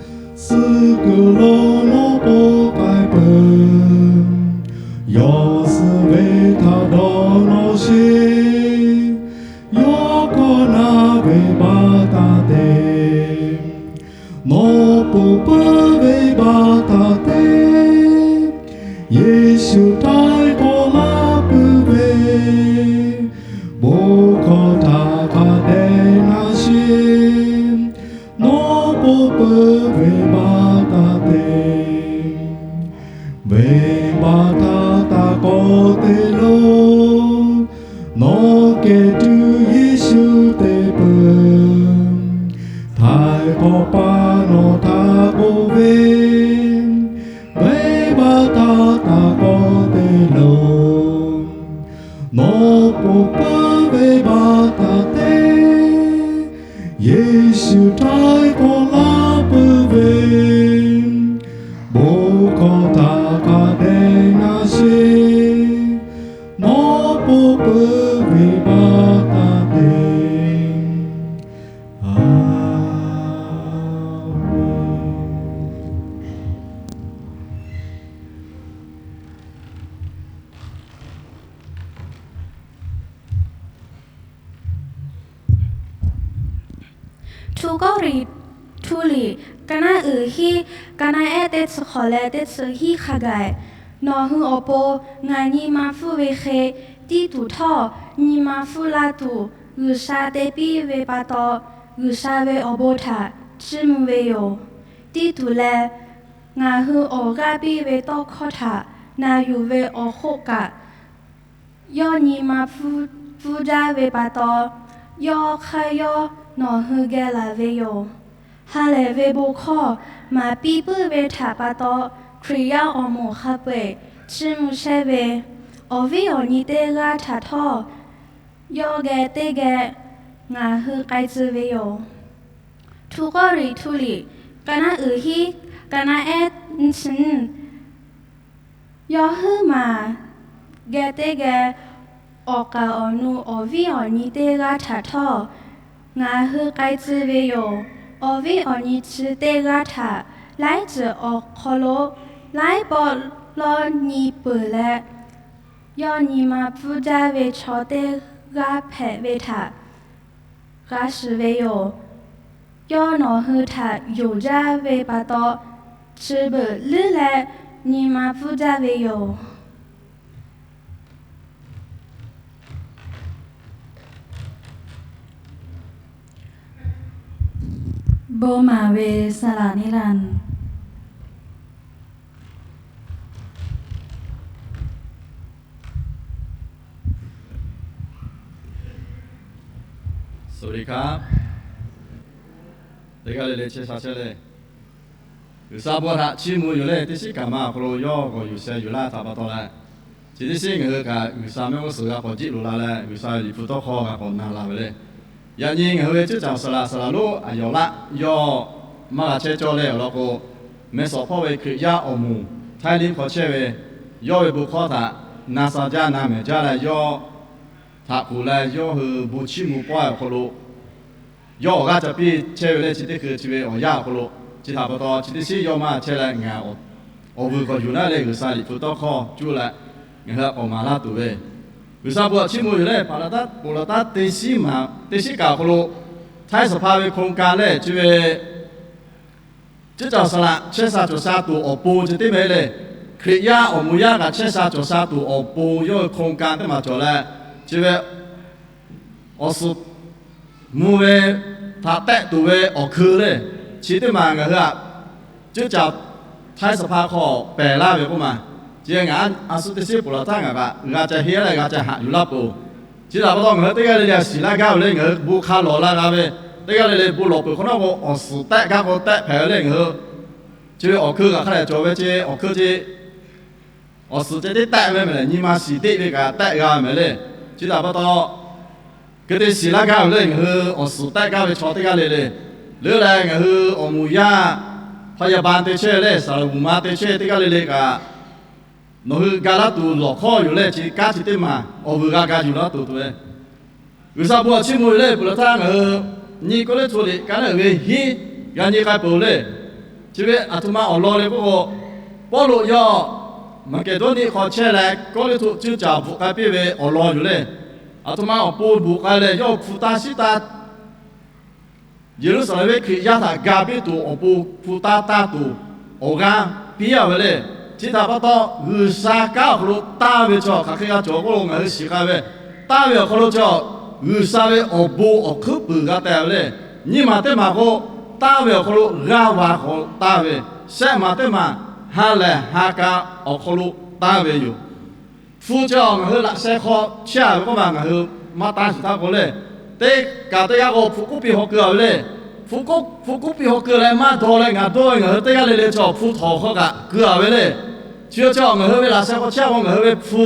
suh kuiˬ lo nawˬ po k'ai peuˬ. Yawˇ suh ve htaꞈ dawˇ nawˬ sheˍ, yawˇ hkawˇ na ve baˆ taˇ te. Nawˬ po peuˬ ve baˆ taˇ te. Yeˍsuˆ htaiˍ hk'awꞈ laˇ peuˬ ve, bon hkawˇ htaꞈ hk'a dehꞈ na sheˍ, nawˬ po peuˬ ve baˆ taˇ te. Venˇbaˆ htaꞈ taˇ k'awꞈ te lo, nawˬ kehˬ tuˬ Yeˍsuˆ te peuˬ. Htaiˍ hk'awꞈ paˍ nawˬ htaꞈ k'oˆ ve, venˇbaˆ htaꞈ taˇ k'awꞈ te lo, nawˬ po peuˬ ve baˆ taˇ te. Yeˍsuˆ htaiˍ hk'awꞈ laˇ peuˬ ve, bon hkawˇ htaꞈ hk'a dehꞈ na sheˍ, nawˬ po peuˬ ve baˆ taˇ te. A menˍ. Kawˇrenˍhtuˆ liꞈ ka naˉ uiˍ hiˉ, ka naˉ ehˉ teˇ chi hk'awꞈ leh teˇ chi hiˉ hk'a gaˬ, nawˬ hui awˬ pon ngaˬ nyi ma pfuhˇ ve hk'e tiˇ tuˬ htawˇ, nyi ma pfuhˇ laˇ tuˬ G'uiˬsha te piˇ ve pa taw, G'uiˬsha ve awˬ bon htaꞈ chiˇ mvuh ve yoˬ. Tiˇ tuˬ leh, ngaˬ hui awˬ g'aˇ piˇ ve tawˇ hkawˇ htaꞈ na yuˬ ve awˬ hoˆ kaꞈ, yawˇ nyi ma pfuhˇ jaˇ ve pa taw, yawˇ hk'aˇ yawˇ nawˬ hui geh laˬ ve yoˬ. Ha lehˬ ve bon hkawˇ maˍ piˇ puiˉ ve htaꞈ pa taw, Hkriꞈ yaˇ awˬ moˍ hk'a peu-eˬ chiˇ mvuh chehˇ ve awˬ viˉ awˬ nyi teˇ g'aˇ htaꞈ htawˇ, yawˇ geh teˇ geh ngaˬ hui k'ai tcuh ve yoˬ. Htu Kawˇrenˍhtuˆ liꞈ ka naˉ uiˍ hiˉ, ka naˉ ehˉ nyiˇ chi nyiˇ, yawˇ huiˉ maˬ geh teˇ geh awˬ k'aˍ awˬ nu awˬ viˉ awˬ nyi teˇ g'aˇ htaꞈ htawˇ ngaˬ hui k'ai tcuh ve yoˬ. Awˬ viˉ awˬ nyi chi teˇ g'aˇ htaꞈ laiˉ ceuˬ awˬ hk'aw lo laiˉ pawˆ lawˇ nyi peuˬ leh, yawˇ nyi ma pfuhˇ jaˇ ve chaw teˇ g'aˇ hpehꞈ ve htaꞈ g'a shiˍ ve yoˬ. Yawˇ nawˬ hui htaꞈ yonˍ jaˇ ve pa taw, chi beuꞈ leuˉ leh nyi ma pfuhˇ jaˇ ve yoˬ. Bon maˍ ve saˍ laˍ neˇ laˇ. สวัสดีครับ Teˇ g'aˇ le le chehˇ sha chehˇ le. G'uiˬsha bon htaꞈ chiˇ mvuh yoˬ le. Teˇ shiˉ kaꞈ ma awˬ hk'aw lo yawˇ g'awˬ yuˬ sheh yuˬ laˇ htaꞈ pa taw leh, chi teˇ shiˉ ngaˬ hui kaꞈ G'uiˬsha mehˆ g'uˇ suhˍ g'a k'awꞈ jiˆ loꞈ la leh, G'uiˬsha ve Liꞈ hpu tawˇ hkawˇ g'a k'awꞈ na la ve le. Yaꞈ nyi ngaˬ hui ve cuˇ caˍ saˍ laˍ saˍ laˍ lonˉ Aˍyawˍlaˆ yawˇ maˇ g'a chehˇ cawˇ leh awˬ lawn k'o, meh sawˍ hpawˇ ve Hkriꞈ yaˇ awˬ moˍ Htaiˇ liˇ hk'aw chehˇ ve, yawˇ ve bon hkawˇ htaꞈ na sha jaˇ na mehˍ jaˇ leh, yawˇ htaꞈ kuˬ leh yawˇ hui bon chiˇ mvuh pawehˇ awˬ hk'aw lo yawˇ awˬ g'aˇ ca piˇ chehˇ ve lehˬ, chi teˇ hkui chi ve awˬ yanˇ awˬ hk'aw lo, chi htaꞈ pa taw chi teˇ shiˉ yawˇ maˇ chehˇ leh, ngaˬ awˬ vuiˬ k'awꞈ yuˬ laˇ leh G'uiˬsha Liꞈ hpu tawˇ hkawˇ cuˇ leh ngaˬ hui k'awꞈ maˍ laˇ tuˬ ve, G'uiˬsha bon htaꞈ chiˇ mvuh yoˬ leh, paˍ laˍ taˉ ponˬ laˍ taˉ teˇ shiˉ maˍ teˇ shiˉ kaꞈ awˬ hk'aw lo, Htaiˇ saˍ hpa ve โครงการ lehˬ chi ve cuˇ caˍ saˍ laˍ chehˇ sha cawˬ sha tuˬ awˬ pon chi teˇ mehˍ lehˬ, Hkriꞈ yaˇ awˬ moˍ yaˇ kaꞈ chehˇ sha cawˬ sha tuˬ awˬ pon yawˇ hui โครงการ teˇ maˬ cawˬ leh, chi ve awˬ suhˍ mvuh ve htaꞈ tehˆ tuˬ ve awˬ hkui lehˬ, chi teˇ maˬ ngaˬ hui aꞈ cuˇ caˍ Htaiˇ saˍ hpa hk'aw pehˬ laˇ ve k'oˆ maˬ. Chi ngaˬ a suh teˇ shiˉ ponˬ laˍ taˉ ngaˬ kaꞈ g'a ca heˆ leh g'a ca haꞈ yuˬ laˇ peuˬ. Chi htaꞈ pa taw ngaˬ hui teˇ g'aˇ le le shiˍ laˇ gaˇ ve lehˬ, ngaˬ hui bon hk'a lawˬ la g'a ve, teˇ g'aˇ le le bon lawˬ peuˬ hk'awꞈ nawˉ k'o, awˬ suhˍ tehˆ gaˇ k'o tehˆ hpehꞈ ve lehˬ, ngaˬ hui chi ve awˬ hkui kaꞈ hk'a lehˬ cawˬ ve chi awˬ hkui chi awˬ suhˍ ceh tiˉ tehˆ ve mehˍ lehˬ, nyi ma shiˍ teˆ ve kaꞈ tehˆ g'a mehˍ lehˬ. Chi htaꞈ pa taw, hk'e te shiˍ laˇ gaˇ ve lehˬ, ngaˬ hui awˬ suhˍ tehˆ gaˇ ve chaw teˇ g'aˇ le le, leuˉ leh ngaˬ hui awˬ moˍ yaˇ พยาบาล te chehˇ lehˬ, saˍ laˍ g'uˬ ma te chehˇ teˇ g'aˇ le le kaꞈ, nawˬ hui ga laˇ tuˬ lawˬ hkawˇ yoˬ lehˬ, chi kanˉ chi teˇ maˬ awˬ vuiˬ g'a ga yuˬ laˇ tuˬ tuˬ ve G'uiˬsha bon htaꞈ chiˇ mvuh ve lehˬ, ponˬ laˍ taˉ ngaˬ hui nyi Kawˇrenˍhtuˆ liꞈ ka naˉ uiˍ ve hiˉ g'a nyi k'ai peuˬ lehˬ, chi ve aˬ htoꞈ ma awˬ lawn le k'oˆ k'o, Pawˇluꞈ yawˇ Maˍkeˍdawˇniˆ hk'aw chehˇ leh Kawˇrenˍhtuˆ cuˇ caˍ bvuhꞈ k'ai piˇ ve awˬ lawn yoˬ lehˬ, aˬ htoꞈ ma awˬ pon bvuhꞈ k'ai leh yawˇ hpu taˇ shiˉ taˇ Yeˍruˆsaˍlehnˍ ve Hkriꞈ yaˇ htaꞈ ga piˇ tuˬ awˬ pon hpu taˇ taˇ tuˬ awˬ g'aˇ piˇ a ve lehˬ, chi htaꞈ pa taw G'uiˬsha kanˉ awˬ hk'aw lo taˇ ve chaw hk'aˬ hk'e g'a cawˬ k'oˆ lo ngaˬ hui shiˍ k'ai ve, taˇ ve awˬ hk'aw lo chaw G'uiˬsha ve awˬ bon awˬ hkuiˉ puiˍ g'a teh ve lehˬ, nyiˇ maˬ teˇ maˬ k'o, taˇ ve awˬ hk'aw lo g'aˇ va hk'aw taˇ ve, shehˆ maˬ teˇ maˬ ha lehˬ ha ka awˬ hk'aw lo taˇ ve yoˬ. Hpu chi ngaˬ hui laꞈ sheh hk'aw chehˇ a ve k'oˆ ma ngaˬ hui maˇ taˇ shiˍ htaˇ k'o lehˬ, teˇ kaꞈ teˇ g'aˇ k'o hpu k'oˆ piˇ haw keu a ve lehˬ, hpu k'oˆ piˇ haw keu leh maˇ dawˇ leh ngaˬ dawˇ ve ngaˬ hui teˇ g'aˇ le le chaw hpu htawnˍ hk'aw kaꞈ keu a ve lehˬ, chi chaw ngaˬ hui ve laꞈ sheh hk'aw chehˇ k'o ngaˬ hui ve hpu,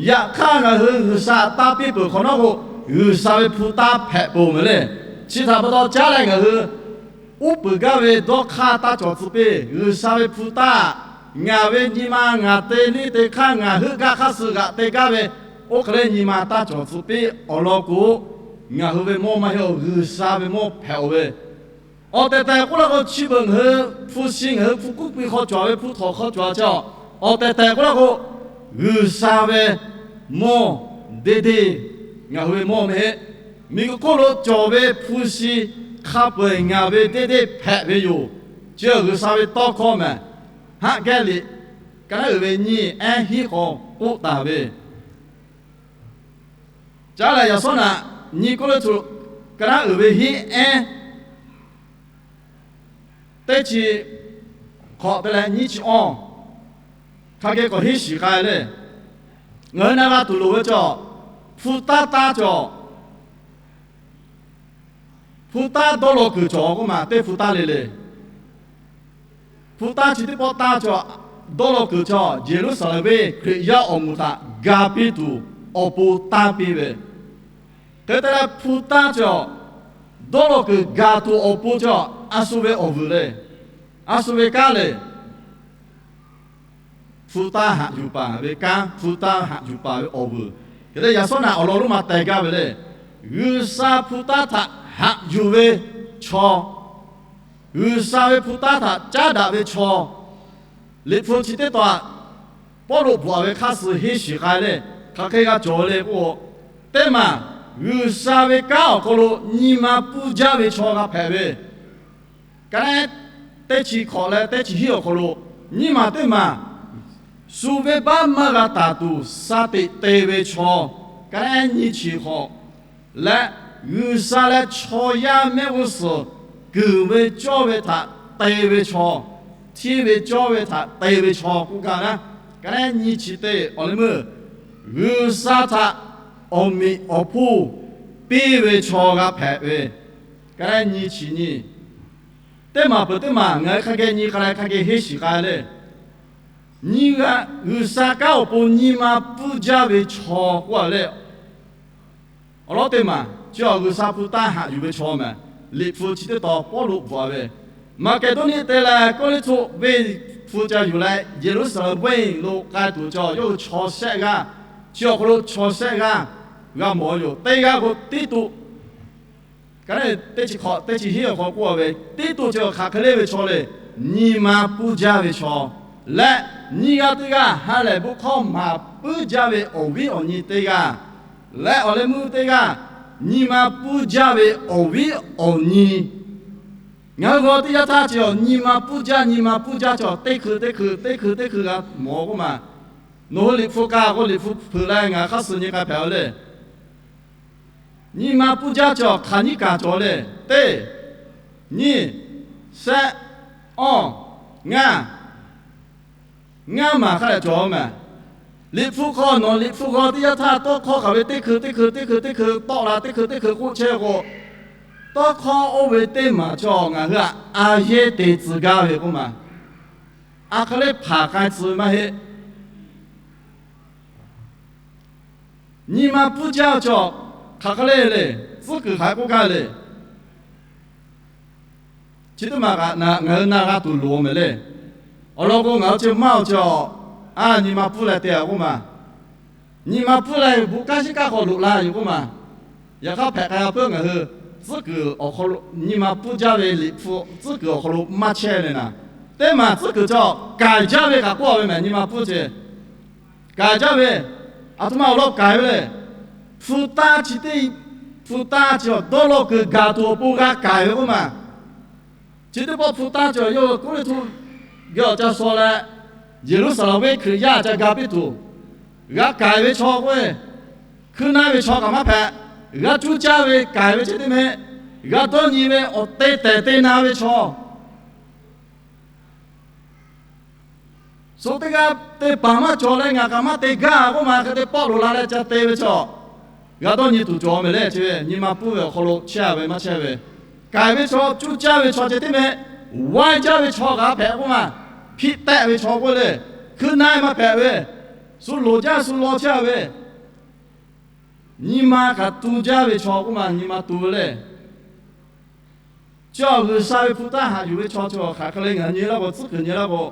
yaꞈ hk'aˇ ngaˬ hui G'uiˬsha taˇ piˇ peuˬ hk'awꞈ nawˉ k'o, G'uiˬsha ve hpu taˇ hpehꞈ peuˬ ve lehˬ, chi htaꞈ pa taw caˉ leh ngaˬ hui uˉ peunˍ gaˇ ve dawˇ hk'aˇ taˇ cawˬ tcuh piˇ. G'uiˬsha ve hpu taˇ, ngaˬ ve nyi ma ngaˬ te niˇ te hk'aˇ ngaˬ heuˆ gaˇ hk'aˇ suh g'aꞈ te gaˇ ve, oˇ hk'e le nyi ma taˇ cawˬ tcuh piˇ awˬ lawn k'o, ngaˬ hui ve mawˇ maˇ heˆ-oˬ, G'uiˬsha ve mawˇ hpehꞈ-oˬ ve. Awˬ tehˬ tehˬ k'oˆ la k'o, chi beuꞈ ngaˬ hui hpu shi ngaˬ hui hpu k'oˆ piˇ hk'aw cawˬ ve, hpu htawnˍ hk'aw cawˬ a chi, awˬ tehˬ tehˬ k'oˆ la k'o, G'uiˬsha ve mawˇ deˇ deˇ ngaˬ hui ve mawˇ mehˍ heˆ. Miˬguiˬ hk'oˆ lo cawˬ ve hpu shi hk'a peu-eˬ ngaˬ ve teˇ deˇ hpehꞈ ve yoˬ. Chi G'uiˬsha ve tawˇ hkawˇ mehˬ. Haꞈ kehˉ liꞈ ka naˉ uiˍ ve nyiˇ ehˉ hiˉ k'awꞈ k'oˆ taˍ ve, caˉ leh yaꞈ shawˉ naꞈ nyiˇ Kawˇrenˍhtuˆ ka naˉ uiˍ ve hiˉ ehˉ teˇ chi hk'awꞈ te leh nyiˇ chi awˇ, hk'a geh k'awꞈ henˇ shiˍ k'ai le. Ngaˬ hui na g'a tuˬ loˍ ve cawˬ, hpu taˇ taˇ cawˬ. Hpu taˇ dawˇ law kuiˬ cawˬ k'oˆ ma, teˇ hpu taˇ le le. Hpu taˇ chi teˇ pawˆ taˇ cawˬ, dawˇ law kuiˬ cawˬ, Yeˍruˆsaˍlehnˍ venˇ Hkriꞈ yaˇ awˬ moˍ htaꞈ ga piˇ tuˬ awˬ pon tanˇ piˇ ve. Hk'e te leh hpu taˇ cawˬ, dawˇ law kuiˬ gaˬ tuˬ awˬ pon cawˬ, a shu ve awˬ vuiˬ le. A shu ve kanˉ le. Hpu taˇ haꞈ yuˬ paˍ ve kanˉ, hpu taˇ haꞈ yuˬ paˍ ve awˬ vuiˬ. Hk'e te yaꞈ shawˉ naꞈ awˬ lawn lonˉ ma teh gaˇ ve le. G'uiˬsha hpu taˇ htaꞈ haꞈ yuˬ ve chaw, G'uiˬsha ve hpu taˇ htaꞈ caˉ daꞈ ve chaw, Liꞈ hpu chi teˇ tawn Pawˇluꞈ bvuhꞈ ve hk'aˇ suh henˇ shiˍ k'ai le. Hk'aˬ hk'e g'a cawˬ le k'o, teˇ maˬ G'uiˬsha ve kanˉ awˬ hk'aw lo nyi ma pfuhˇ jaˇ ve chaw g'a hpehꞈ ve. Ka naˉ teˇ chi hk'awꞈ leh teˇ chi hiˉ awˬ hk'aw lo, nyiˇ maˬ teˇ maˬ shu venˇbaˆ maˇ g'a taˍ tuˬ sa teꞈ te ve chaw, ka naˉ nyiˇ chi hk'awꞈ leh, G'uiˬsha leh chaw yaˇ mehˆ g'uˇ suhˍ kuiˬ ve cawˇ ve htaꞈ te ve chaw, hteˇ ve cawˇ ve htaꞈ te ve chaw k'oˆ gaˇ naˉ, ka naˉ nyiˇ chi teˇ awˬ leh meuˇ G'uiˬsha htaꞈ awˬ meꞈ awˬ hponˇ piˇ ve chaw g'a hpehꞈ ve. Ka naˉ nyiˇ chi nyiˇ, teˇ maˬ peuˬ teˇ maˬ ngaˬ hui hk'a geh nyi k'ai leh hk'a geh henˇ shiˍ k'ai le. Nyiˇ g'aˇ G'uiˬsha kanˉ awˬ pon nyi ma pfuhˇ jaˇ ve chaw k'oˆ a le. Awˬ lawn teˇ maˬ chi awˬ G'uiˬsha hpu taˇ haꞈ yuˬ ve chaw mehˬ. Liꞈ hpu chi teˇ tawn Pawˇluꞈ bvuhꞈ a ve, Maˍkeˍdawˇniˆ te leh Kawˇrenˍhtuˆ venˇ hpu ca yuˬ leh Yeˍruˆsaˍlehnˍ venˇ lo k'ai tuˬ cawˬ yawˇ hui chaw shehˆ g'aˇ. Chi awˬ hk'aw lo chaw shehˆ g'aˇ g'a mawˬ yoˬ. Teˇ g'aˇ k'o Tiˇtuꞈ, ka naˉ teˇ chi hk'awꞈ teˇ chi hiˉ awˬ hk'aw k'oˆ a ve, Tiˇtuꞈ chi hk'aˬ hk'e le ve chaw le, nyi ma pfuhˇ jaˇ ve chaw, leh nyiˇ g'aˇ teˇ g'aˇ ha lehˬ bon hkawˇ maˍ puiˉ jaˇ ve awˬ viˉ awˬ nyi teˇ g'aˇ, leh awˬ leh meuˇ teˇ g'aˇ nyi ma pfuhˇ jaˇ ve awˬ viˉ awˬ nyi. Ngaˬ hui g'aw teˇ yanˇ htaˇ chi awˬ nyi ma pfuhˇ jaˇ, nyi ma pfuhˇ jaˇ cawˬ teˇ hkui teˇ hkui teˇ hkui teˇ hkui g'a mawˬ k'oˆ ma. Nawˬ hui Liꞈ hpu ka k'o Liꞈ hpu hpeuꞈ leh ngaˬ hk'aˇ suh nyi k'ai hpehꞈ a le. Nyi ma pfuhˇ jaˇ cawˬ hk'aˬ nyiˉ kaˬ cawˬ le. Teˇ, nyiˇ, shehˆ, awˇ, ngaˇ, ngaˇ maˬ hk'a leh cawˬ mehˬ. Liꞈ hpu hk'aw nawˬ Liꞈ hpu g'aw teˇ yanˇ htaˇ tawˇ hkawˇ hk'aˬ ve teˇ hkui teˇ hkui teˇ hkui teˇ hkui tawˆ la teˇ hkui teˇ hkui k'oˆ chehˇ k'o, tawˇ hkawˇ oˇ ve teˇ maˬ cawˬ ngaˬ hui a a yehˇ te tcuh gaˇ ve k'oˆ ma. A hk'e le hpanˍ k'ai tcuh ve maˇ heˆ. Nyi ma pfuhˇ jaˇ cawˬ hk'aˬ hk'e le le, tcuhˉ kuiˬ hk'aˬ k'oˆ gaˇ le. Chi teˇ maˬ kaꞈ ngaˬ hui na g'a tuˬ loˍ mehˍ le. Awˬ lawn k'o ngaˬ hui chi maˇ awˬ cawˬ, a nyi ma pfuhˇ leh te a k'oˆ ma. Nyi ma pfuhˇ leh bon kanˉ shiˉ kanˉ hk'aw loꞈ la yoˬ k'oˆ ma. Yaꞈ hk'aˇ hpehꞈ k'ai a peuˬ ngaˬ hui tcuhˉ kuiˬ awˬ hk'aw lo nyi ma pfuhˇ jaˇ ve Liꞈ hpu tcuhˉ kuiˬ awˬ hk'aw lo maˇ chehˇ le naˍ. Teˇ maˬ tcuhˉ kuiˬ cawˬ k'aiˍ jaˇ ve kaꞈ k'oˆ a ve mehˍ, nyi ma pfuhˇ ce k'aiˍ jaˇ ve, aˬ htoꞈ ma awˬ lawn k'aiˍ ve le. Hpu taˇ chi teˇ, hpu taˇ chi awˬ dawˇ law kuiˬ gaˬ tuˬ awˬ pon g'a k'aiˍ ve k'oˆ ma. Chi teˇ pawˆ hpu taˇ cawˬ yawˇ hui Kawˇrenˍhtuˆ geh awˬ ca shaw leh, Yeˍruˆsaˍlehnˍ venˇ Hkriꞈ yaˇ ca ga piˇ tuˬ, g'a k'aiˍ ve chaw k'oˆ ve, hkuiˉ naˉ ve chaw kaꞈ maˇ hpehꞈ. G'a cuˇ caˇ ve k'aiˍ ve ceh teˇ mehˆ, g'a dawˇ nyi ve awˬ te tehˬ te na ve chaw, suh teˇ g'aˇ te paˍ maˇ cawˬ leh ngaˬ kaꞈ maˇ te gaˇ k'oˆ ma. Hk'e te pawˆ loꞈ la leh ca te ve chaw, g'a dawˇ nyi tuˬ cawˬ mehˍ le. Chi ve nyi ma pfuhˇ ve awˬ hk'aw lo chehˇ a ve maˇ chehˇ ve, k'aiˍ ve chaw, cuˇ caˇ ve chaw ceh teˇ mehˆ, waiˇ jaˇ ve chaw kaꞈ hpehꞈ k'oˆ ma. Hpiꞈ tehˆ ve chaw k'oˆ le, hkuiˉ naˉ maˇ hpehꞈ ve, shu loˍ jaˇ shu law chehˇ a ve, nyi ma kaꞈ tu jaˇ ve chaw k'oˆ ma. Nyi ma tu ve le. Chi awˬ G'uiˬsha ve hpu taˇ haꞈ yuˬ ve chaw chi awˬ hk'aˬ hk'e le ngaˬ hui nyi laˇ k'o, tcuhˉ kuiˬ nyi laˇ k'o,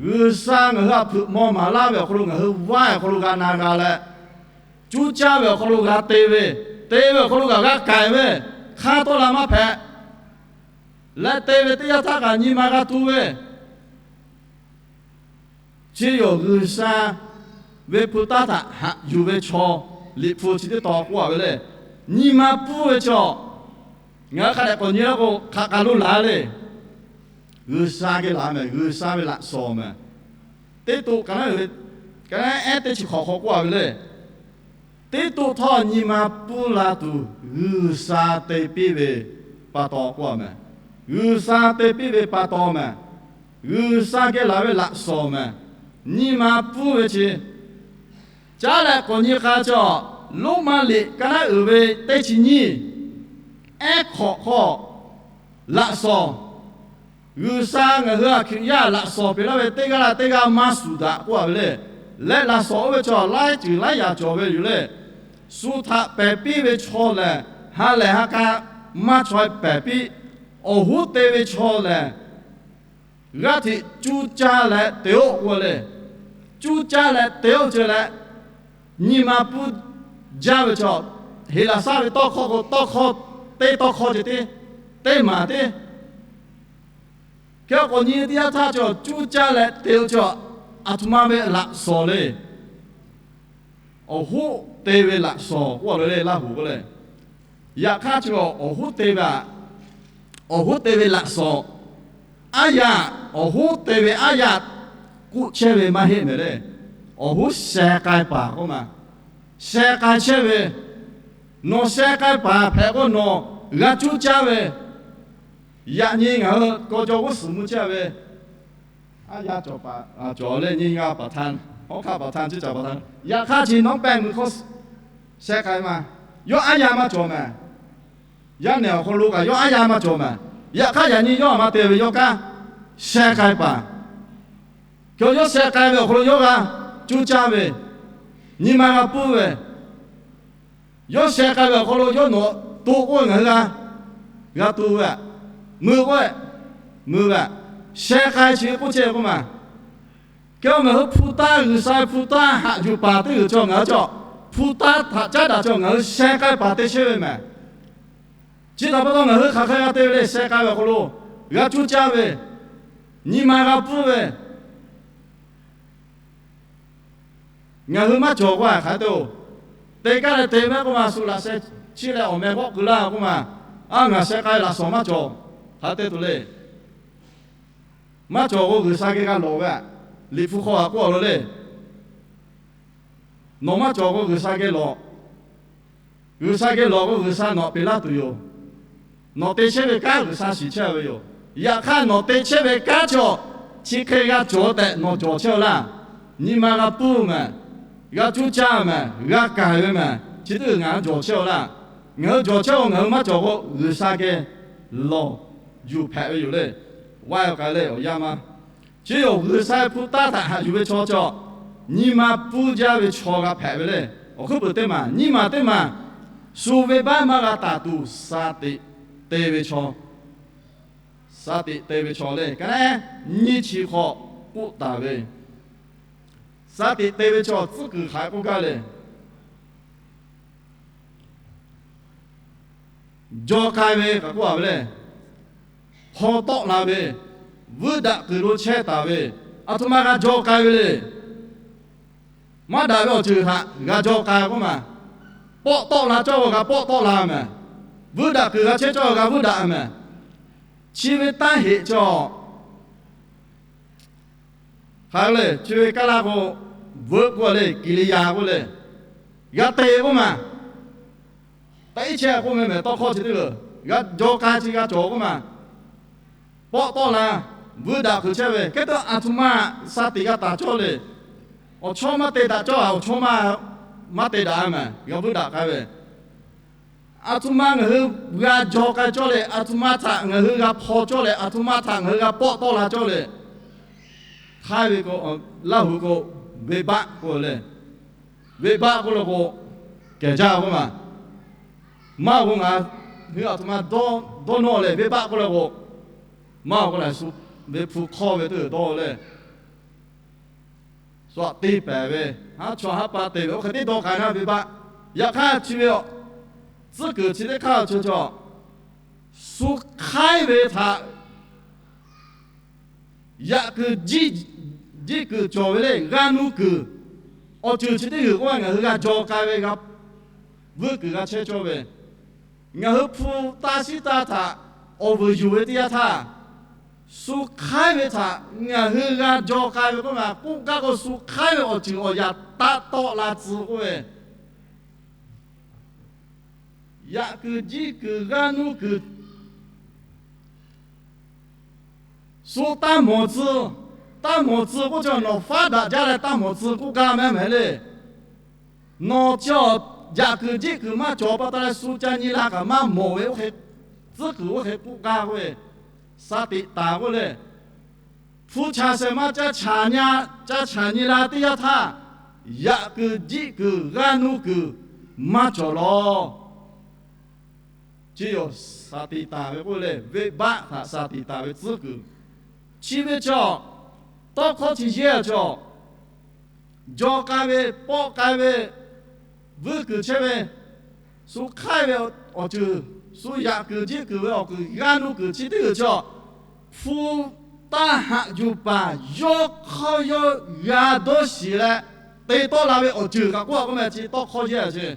G'uiˬsha ngaˬ hui htaꞈ hpeuꞈ maw maˍ laˇ ve awˬ hk'aw lo ngaˬ hui vaiˇ awˬ hk'aw lo g'a na g'a leh, cuˇ caˇ ve awˬ hk'aw lo g'a te ve, te ve awˬ hk'aw lo kaꞈ g'a k'aiˍ ve, hk'aˇ tawˆ la maˇ hpehꞈ. Leh te ve teˇ yanˇ htaˇ kaꞈ nyi ma g'a tu ve, chi yoˬ G'uiˬsha ve hpu taˇ htaꞈ haꞈ yuˬ ve chaw. Liꞈ hpu chi teˇ tawn k'oˆ a ve le, nyi ma pfuhˇ ve chaw, Ngaˬ hui hk'a dehꞈ k'awꞈ nyi laˇ k'o, hk'aˬ k'a lo laˬ le. G'uiˬsha geh laˬ mehˍ, G'uiˬsha ve laꞈ shawˍ mehˍ. Teˇ to ka naˉ uiˍ ve, ka naˉ ehˉ teˇ chi hk'awꞈ hk'aw k'oˆ a ve le. Teˇ to htawˇ nyi ma pfuhˇ la tuˬ G'uiˬsha te piˇ ve pa taw k'oˆ a mehˍ. G'uiˬsha te piˇ ve pa taw mehˍ. G'uiˬsha geh laˬ ve laꞈ shawˍ mehˍ. Nyi ma pfuhˇ ve chi caˉ leh k'awꞈ nyi k'ai chaw, Roˉmaꞈ liꞈ ka naˉ uiˍ ve teˇ chi nyiˇ, ehˉ hk'awꞈ hk'aw, laꞈ shawˍ. G'uiˬsha ngaˬ hui a Hkriꞈ yaˇ laꞈ shawˍ peꞈ laˇ ve teˇ g'aˇ leh teˇ g'aˇ maˇ shuˍ daꞈ k'oˆ a ve le. Leh laꞈ shawˍ oˇ ve chaw laiˉ ceuˬ laiˉ yaꞈ cawˬ ve yoˬ le. Shu htaꞈ pehˬ piˇ ve chaw lehˬ, ha lehˬ ha k'a maˇ chaweh pehˬ piˇ. Awˬ hoˉ te ve chaw lehˬ, g'aˇ hteꞈ cuˇ caˇ leh te-oˆ k'oˆ le. Cuˇ caˇ leh te-oˆ ceh leh, nyi ma pfuhˇ jaˇ ve chaw, Heˍlaˍsaˆ ve tawˇ hkawˇ k'o, tawˇ hkawˇ, teˇ tawˇ hkawˇ ceh tiˉ, teˇ maˬ tiˉ. Hk'e k'awꞈ nyi teˇ yanˇ htaˇ chaw, cuˇ caˇ leh te-oˆ chaw, aˬ htoꞈ ma ve laꞈ shawˍ le. Awˬ hoˉ te ve laꞈ shawˍ k'oˆ a ve le, Laˇ huˍ k'oˆ le. Yaꞈ hk'aˇ chi awˬ hoˉ te ve, awˬ hoˉ te ve laꞈ shawˍ, aˉ yaˇ, awˬ hoˉ te ve aˉ yaˇ k'oˆ chehˇ ve maˇ heˆ mehˍ le. Awˬ hoˉ sheh k'ai paˍ k'oˆ ma. Sheh k'ai chehˇ ve, nawˬ sheh k'ai paˍ hpehꞈ k'o nawˬ g'a cuˇ caˇ ve, yaꞈ nyi ngaˬ hui k'aw jaw g'uˇ suhˍ mvuh chehˇ ve, aˉ yaˇ cawˬ paˍ cawˬ leh nyi g'a paˍ htaˇ, hawˉ hkanˇ paˍ htaˇ, ciˇ caˍ paˍ htaˇ, yaꞈ hk'aˇ chi nawˉ pehˇ mui hkawˇ sheh k'ai ma. Yawˇ aˉ yaˇ maˇ cawˬ mehˍ. Yaˇ nehˬ awˬ hk'aw lo kaꞈ yawˇ aˉ yaˇ maˇ cawˬ mehˍ. Yaꞈ hk'aˇ yaꞈ nyi yawˇ a ma te ve yawˇ kanˉ sheh k'ai paˍ. Hk'e yawˇ sheh k'ai ve awˬ hk'aw lo yawˇ g'a cuˇ caˇ ve, nyi ma g'a pfuhˇ ve, yawˇ sheh k'ai ve awˬ hk'aw lo yawˇ nawˬ to k'oˆ ngaˬ hui g'a, g'a to ve, mui k'oˆ, mui ve, sheh k'ai chi ve k'oˆ chehˇ ve k'oˆ ma. Hk'e ngaˬ hui hpu taˇ, G'uiˬsha hpu taˇ haꞈ yuˬ paˍ teˇ g'uiˬ chaw ngaˬ hui chaw, hpu taˇ htaꞈ caˉ daꞈ chaw ngaˬ hui sheh k'ai paˍ te chehˇ ve mehˍ. Chi htaꞈ pa taw ngaˬ hui hk'aˬ hk'e g'a te ve le, sheh k'ai ve awˬ hk'aw lo g'a cuˇ caˇ ve, nyi ma g'a pfuhˇ ve, ngaˬ hui maˇ cawˬ k'o hk'aˬ hk'e te-oˬ. Te kaˇ leh te mehˆ k'oˆ ma, shu laꞈ sheh chiˇ leh awˬ meh g'awˆ keu laˇ k'oˆ ma. A, ngaˬ sheh k'ai laꞈ shawˍ maˇ cawˬ hk'aˬ hk'e te tuˬ le. Maˇ cawˬ k'o G'uiˬsha geh g'a lawˬ ve, Liꞈ hpu hk'aw htaꞈ k'oˆ a lo le. Nawˬ maˇ cawˬ k'o G'uiˬsha geh lawˬ. G'uiˬsha geh lawˬ k'o G'uiˬsha nawˬ peꞈ laˇ tuˬ yoˬ. Nawˬ te chehˇ ve kanˉ G'uiˬsha shiˍ chehˇ ve yoˬ. Yaꞈ hk'aˇ nawˬ te chehˇ ve kanˉ chaw, chi hk'e g'a cawˬ tehꞈ nawˬ jawˬ chehˇ-aw laˇ. Nyi ma g'a pfuhˇ mehˍ, g'a cuˇ caˇ mehˍ, g'a kaˬ ve mehˍ, chi teˇ g'uiˬ ngaˬ hui jawˬ chehˇ-aw laˇ. Ngaˬ hui jawˬ chehˇ-aw, ngaˬ hui maˇ cawˬ k'o G'uiˬsha geh lawˬ yuˬ hpehꞈ ve yoˬ le. Vaˇ-e k'ai leh awˬ yanˇ ma, chi yoˬ G'uiˬsha hpu taˇ htaꞈ haꞈ yuˬ ve chaw chaw, nyi ma pfuhˇ jaˇ ve chaw g'a hpehꞈ ve le. Awˬ hkuiˉ puiˍ teˇ maˬ, nyiˇ maˬ teˇ maˬ, shu venˇbaˆ maˇ g'a taˍ tuˬ shaˍ tiꞈ te ve chaw, shaˍ tiꞈ te ve chaw le. Ka naˉ nyiˇ chi hk'aw k'oˆ taˍ ve, shaˍ tiꞈ te ve chaw tcuhˉ kuiˬ hk'aˬ hk'e k'oˆ gaˇ le. Jaw k'ai ve kaꞈ k'oˆ a ve le. Hpaw tawˆ la ve, vuiˇ daꞈ kuiˬ lo chehˇ taˍ ve, aˬ htoꞈ ma g'a jaw k'ai ve le. Maˇ daꞈ ve awˬ ceuˬ htaꞈ g'a jaw k'ai k'oˆ ma. Pawˆ tawˆ la cawˇ g'a pawˆ tawˆ la mehˍ. Vuiˇ daꞈ kuiˬ g'a chehˇ cawˇ g'a vuiˇ daꞈ mehˍ. Chi ve taˇ heꞈ chaw hk'a le, chi ve kaˇ laˇ k'o, veuꞈ k'oˆ le, kiˍ liˍ yaˍ k'oˆ le, g'a te k'oˆ ma. Taˇ iˉ chehˇ k'oˆ meh mehˍ tawˇ hkawˇ chi teˇ g'uiˬ, g'a jaw k'ai chi g'a cawˬ k'oˆ ma. Pawˆ tawˆ la, vuiˇ daꞈ kuiˬ chehˇ ve, hk'e te aˬ htoꞈ ma shaˍ tiꞈ g'a taˍ cawˇ le. Awˬ chawˇ maˇ te daꞈ cawˇ, awˬ chawˇ maˇ, maˇ te daꞈ mehˍ, g'a vuiˇ daꞈ k'ai ve. Aˬ htoꞈ ma ngaˬ hui g'a jaw k'ai cawˇ leh, aˬ htoꞈ ma htaꞈ ngaˬ hui g'a hpaw cawˇ leh, aˬ htoꞈ ma htaꞈ ngaˬ hui g'a pawˆ tawˆ la cawˇ leh, hk'aiˉ ve k'o, Laˇ huˍ k'o, venˇbaˆ k'oˆ le. Venˇbaˆ k'oˆ la k'o, kehˬ jaˇ k'oˆ ma. Maˇ k'o ngaˬ hui aˬ htoꞈ ma dawˇ nawˇ leh venˇbaˆ k'oˆ la k'o, maˇ k'o lehˬ, ve hpu hk'awˇ ve teˇ g'uiˬ dawˇ leh, shu aꞈ te pehˍ ve, haˉ chaw haˉ pa te ve, oˇ hk'e te dawˇ k'ai naˇ venˇbaˆ. Yaꞈ hk'aˇ chi ve tcuhˉ kuiˬ chi teˇ hk'aˇ chi chaw, shu hk'aiˉ ve htaꞈ yaꞈ kuiˬ jiˇ kuiˬ cawˬ ve le, g'a nuˇ kuiˬ, awˬ ceuˬ chi teˇ g'uiˬ k'oˆ ve ngaˬ hui g'a jaw k'ai ve, g'a vuiˇ kuiˬ g'a chehˇ cawˇ ve, Ngaˬ hui hpu taˇ shiˉ taˇ htaꞈ awˬ vuiˬ yuˬ ve teˇ yanˇ htaˇ, shu hk'aiˉ ve htaꞈ ngaˬ hui g'a jaw k'ai ve k'oˆ ve, k'oˆ gaˇ k'o shu hk'aiˉ ve awˬ ceuˬ awˬ yaꞈ taˆ tawˆ la tcuh k'oˆ ve, yaꞈ kuiˬ jiˆ kuiˬ g'aˇ nuˇ kuiˬ shu taˇ mawˬ tcuh, taˇ mawˬ tcuh k'oˆ chi nawˬ faˉ daꞈ jaˇ leh taˇ mawˬ tcuh k'oˆ gaˇ mehˉ mehˍ le. Nawˬ chi awˬ yaꞈ kuiˬ jiˆ kuiˬ maˇ cawˬ pa taw leh shu ca nyi la kaꞈ maˇ mawˬ ve, oˇ hk'e tcuhˉ kuiˬ oˇ hk'e k'oˆ gaˇ k'oˆ ve, Saˍteꞈ taˍ k'oˆ le. Hpu chaꞈ shehˍ ma ca chaꞈ nyi la teˇ yanˇ htaˇ, yaꞈ kuiˬ jiˆ kuiˬ g'aˇ nuˇ kuiˬ maˇ cawˬ lawˬ. Chi yoˬ, Saˍteꞈ taˍ ve k'oˆ le, venˇbaˆ htaꞈ Saˍteꞈ taˍ ve tcuhˉ kuiˬ. Chi ve chaw, tawˇ hkawˇ chi yehˇ chaw, jaw k'ai ve, pawˆ k'ai ve, vuiˇ kuiˬ chehˇ ve, shu hk'aiˉ ve awˬ ceuˬ, shu yaꞈ kuiˬ jiˆ kuiˬ ve awˬ kuiˬ g'aˇ nuˇ kuiˬ chi teˇ g'uiˬ chaw, hpu taˇ haꞈ yuˬ paˍ yawˇ hk'awˇ yawˇ g'a dawˇ shiˍ leh te tawˆ la ve awˬ ceuˬ kaꞈ k'oˆ a k'oˆ meh chi tawˇ hkawˇ yehˇ a chi.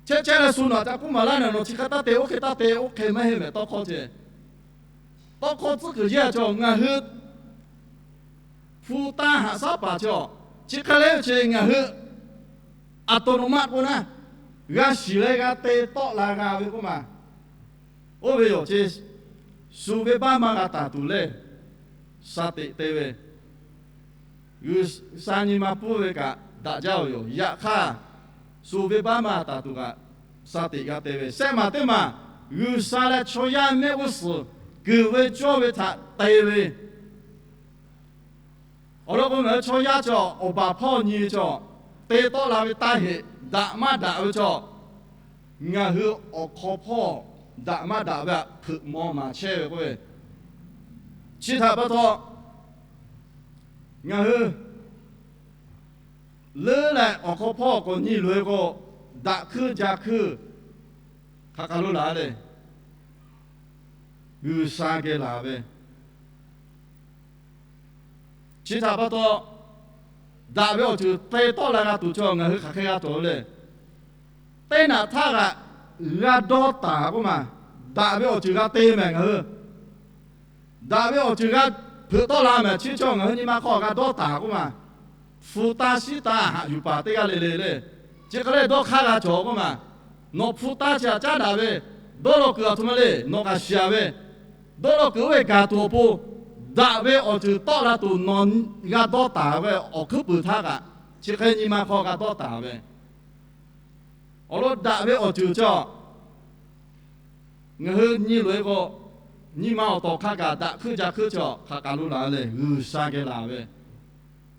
Chehˇ chehˇ leh shu nawˬ ca k'oˆ maˍ laˇ na, nawˬ chi hk'e taˇ te, oˇ hk'e taˇ te, oˇ hk'e maˇ heˆ mehˍ tawˇ hkawˇ chi. Tawˇ hkawˇ tcuhˉ kuiˬ yehˇ a chaw ngaˬ hui hpu taˇ haꞈ shaˉ paˍ chaw, chi hk'e le chi ngaˬ hui a to nu maˆ k'oˆ naˇ, g'a shiˍ leh g'a te tawˆ la g'a ve k'oˆ ma. Oˇ ve yoˬ chi, shu venˇbaˆ maˇ g'a taˍ tuˬ le, Saˍteꞈ te ve, G'uiˬsha nyi ma pfuhˇ ve kaꞈ daꞈ jaˇ ve yoˬ. Yaꞈ hk'aˇ, shu venˇbaˆ maˇ taˍ tuˬ kaꞈ Saˍteꞈ g'a te ve, sehˆ maˬ teˇ maˬ G'uiˬsha leh chaw yaˇ mehˆ g'uˇ suhˍ kuiˬ ve cawˇ ve htaꞈ te ve. Awˬ lawn k'o, ngaˬ hui chaw yaˇ chaw awˬ baˬ hpawˇ nyi ve chaw, te tawˆ la ve taˇ heꞈ, daꞈ maˇ daꞈ ve chaw, ngaˬ hui awˬ hk'aw hpawˇ daꞈ maˇ daꞈ ve htaꞈ hpeuꞈ maw maˍ chehˇ ve k'oˆ ve, chi htaꞈ pa taw, ngaˬ hui leuˉ leh awˬ hk'aw hpawˇ k'awꞈ nyi loꞈ-e k'o, daꞈ hkuiˇ ja hkuiˇ hk'aˬ hk'aˬ lo laˬ le. G'uiˬsha geh laˬ ve, chi htaꞈ pa taw, daꞈ ve awˬ ceuˬ te tawˆ la g'a tuˬ chaw ngaˬ hui hk'aˬ hk'e g'a cawˬ le. Teˇ naꞈ htaˇ kaꞈ g'a dawˇ taˍ k'oˆ ma. Daꞈ ve awˬ ceuˬ g'a te mehˍ ngaˬ hui. Daꞈ ve awˬ ceuˬ g'a hpeuꞈ tawˆ la mehˍ chi chaw ngaˬ hui nyi ma hk'aw g'a dawˇ taˍ k'oˆ ma. Hpu taˇ shiˉ taˇ haꞈ yuˬ paˍ teˇ g'aˇ le le le. Chi hk'e leh dawˇ hk'aˇ g'a cawˬ k'oˆ ma. Nawˬ hpu taˇ chi htaꞈ caˉ daꞈ ve, dawˇ law kuiˬ aˬ htoꞈ ma le, nawˬ kaꞈ shiˍ a ve, dawˇ law kuiˬ oˇ ve gaˬ tuˬ awˬ pon, daꞈ ve awˬ ceuˬ tawˆ la tuˬ nawˬ g'a dawˇ taˍ ve awˬ hkuiˉ puiˍ htaˇ kaꞈ, chi hk'e nyi ma hk'aw g'a dawˇ taˍ ve. Awˬ lawn daꞈ ve awˬ ceuˬ chaw ngaˬ hui nyi loꞈ-e k'o, nyi ma awˬ tawˍ hk'a kaꞈ daꞈ hkuiˇ ja hkuiˇ chaw hk'aˬ kaˬ lo laˬ leh G'uiˬsha geh laˬ ve.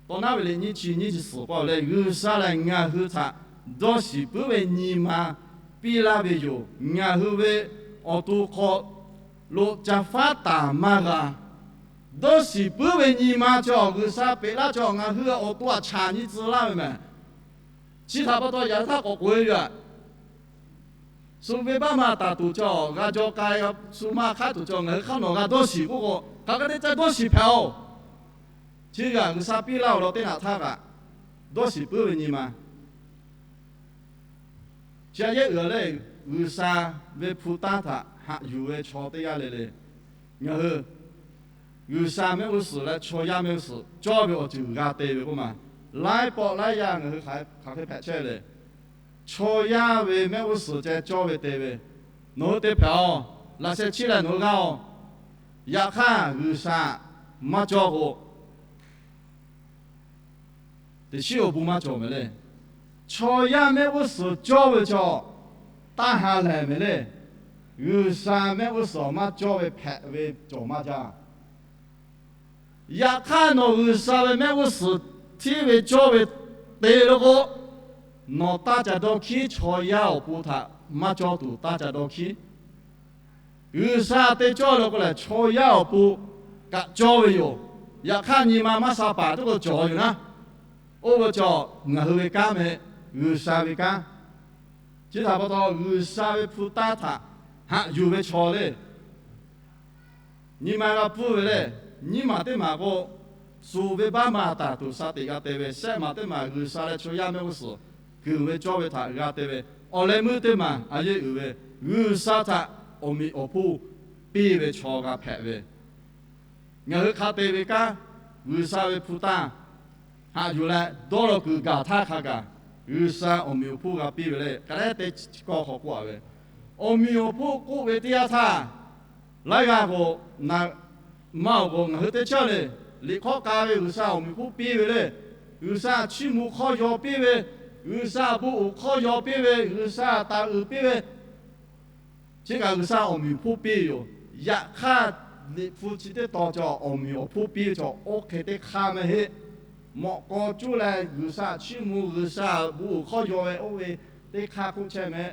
Tawˇ naˉ ve liꞈ nyiˇ chi nyiˇ chi suhˍ k'oˆ leh, G'uiˬsha lehˬ ngaˬ hui htaꞈ dawˇ shiˍ puiˉ ve nyi ma piˇ laˇ ve yoˬ. Ngaˬ hui ve awˬ to hk'aw lo ca faˉ taˍ maˇ g'a. Dawˇ shiˍ puiˉ ve nyi ma chaw G'uiˬsha peꞈ laˇ chaw ngaˬ hui awˬ to htaꞈ chaꞈ nyi tcuh laˇ ve mehˍ. Chi htaꞈ pa taw yaꞈ htaˇ k'awꞈ k'oꞈ-e ve yoˬ. Shu venˇbaˆ maˇ taˍ tuˬ chaw g'a jaw k'ai, shu maˇ hk'aˉ tuˬ chaw ngaˬ hui hk'aˇ nawˬ g'a dawˇ shiˍ k'oˆ k'o, hk'aˬ hk'e te ca dawˇ shiˍ hpehꞈ-oˬ. Chi g'aˇ G'uiˬsha piˇ laˇ awˬ lawn teˇ naꞈ htaˇ kaꞈ dawˇ shiˍ puiˉ ve nyi ma. Chi aꞈ yehˉ uiˍ leh, G'uiˬsha ve hpu taˇ htaꞈ haꞈ yuˬ ve chaw teˇ g'aˇ le le, ngaˬ hui G'uiˬsha mehˆ g'uˇ suhˍ leh chaw yaˇ mehˆ g'uˇ suhˍ cawˇ ve awˬ ceuˬ g'a te ve k'oˆ ma. Laiˉ pawˆ laiˉ yaˇ ngaˬ hui hk'aˬ hk'e hpehꞈ chehˇ le. Chaw yaˇ ve mehˆ g'uˇ suhˍ ceh cawˇ ve te ve, nawˬ hui te hpehꞈ-oˬ. Laꞈ sheh chiˇ leh nawˬ hui g'aˇ-oˬ. Yaꞈ hk'aˇ G'uiˬsha maˇ cawˇ k'o, teꞈ chiˉ awˬ bon maˇ cawˬ mehˍ le. Chaw yaˇ mehˆ g'uˇ suhˍ cawˇ ve chaw taˇ ha lehˬ mehˍ le. G'uiˬsha mehˆ g'uˇ suhˍ maˇ cawˇ ve hpehꞈ ve cawˬ maˇ jaˇ. Yaꞈ hk'aˇ nawˬ G'uiˬsha ve mehˆ g'uˇ suhˍ hteˇ ve cawˇ ve te lo k'o, nawˬ taˇ ca dawˇ hkiˉ chaw yaˇ awˬ pon htaꞈ maˇ cawˇ tuˬ taˇ ca dawˇ hkiˉ. G'uiˬsha te cawˇ lo k'o lehˬ, chaw yaˇ awˬ pon kaꞈ cawˇ ve yoˬ. Yaꞈ hk'aˇ nyi ma maˇ sha paˍ teˇ k'o cawˬ yoˬ naˉ. Oˇ ve cawˬ ngaˬ hui ve kanˉ meh, G'uiˬsha ve kanˉ. Chi htaꞈ pa taw G'uiˬsha ve hpu taˇ htaꞈ haꞈ yuˬ ve chaw le, nyi ma g'a pfuhˇ ve le. Nyiˇ maˬ teˇ maˬ k'o, shu venˇbaˆ maˇ taˍ tuˬ Saˍteꞈ g'a te ve, shehˆ maˬ teˇ maˬ G'uiˬsha leh chaw yaˇ mehˆ g'uˇ suhˍ kuiˬ ve cawˇ ve htaꞈ g'a te ve, Awˬ leh meuˇ teˇ maˬ a yeˇ uiˍ ve, G'uiˬsha htaꞈ awˬ meꞈ awˬ hponˇ piˇ ve chaw g'a hpehꞈ ve, ngaˬ hui hk'a te ve kanˉ, G'uiˬsha ve hpu tanˇ haꞈ yuˬ leh dawˇ law kuiˬ gaˬ htaˇ hk'a gaˬ, G'uiˬsha awˬ meꞈ awˬ hponˇ g'a piˇ ve le. Hk'a dehꞈ teˇ chi kawˇ hk'awꞈ k'oˆ a ve, awˬ meꞈ awˬ hponˇ k'oˆ ve teˇ yanˇ htaˇ, laiˉ g'aˇ k'o, na maˇ awˬ k'o ngaˬ hui teˇ caˇ le, liꞈ hk'awˇ k'a ve G'uiˬsha awˬ meꞈ awˬ hponˇ piˇ ve le, G'uiˬsha chiˇ mvuh hk'awˇ yaw piˇ ve, G'uiˬsha bon uiˍ hk'awˇ yaw piˇ ve, G'uiˬsha taˍ uiˍ piˇ ve, chi kaꞈ G'uiˬsha awˬ meꞈ awˬ hponˇ piˇ yoˬ. Yaꞈ hk'aˇ, Liꞈ hpu chi teˇ tawn cawˬ awˬ meꞈ awˬ hponˇ piˇ ve cawˬ oˇ hk'e teˇ hk'aˇ maˇ heˆ. Mawꞈ k'aw cuˇ leh G'uiˬsha chiˇ mvuh, G'uiˬsha bon uiˍ hk'awˇ yaw ve oˇ ve teˇ hk'aˇ k'oˆ chehˇ meh.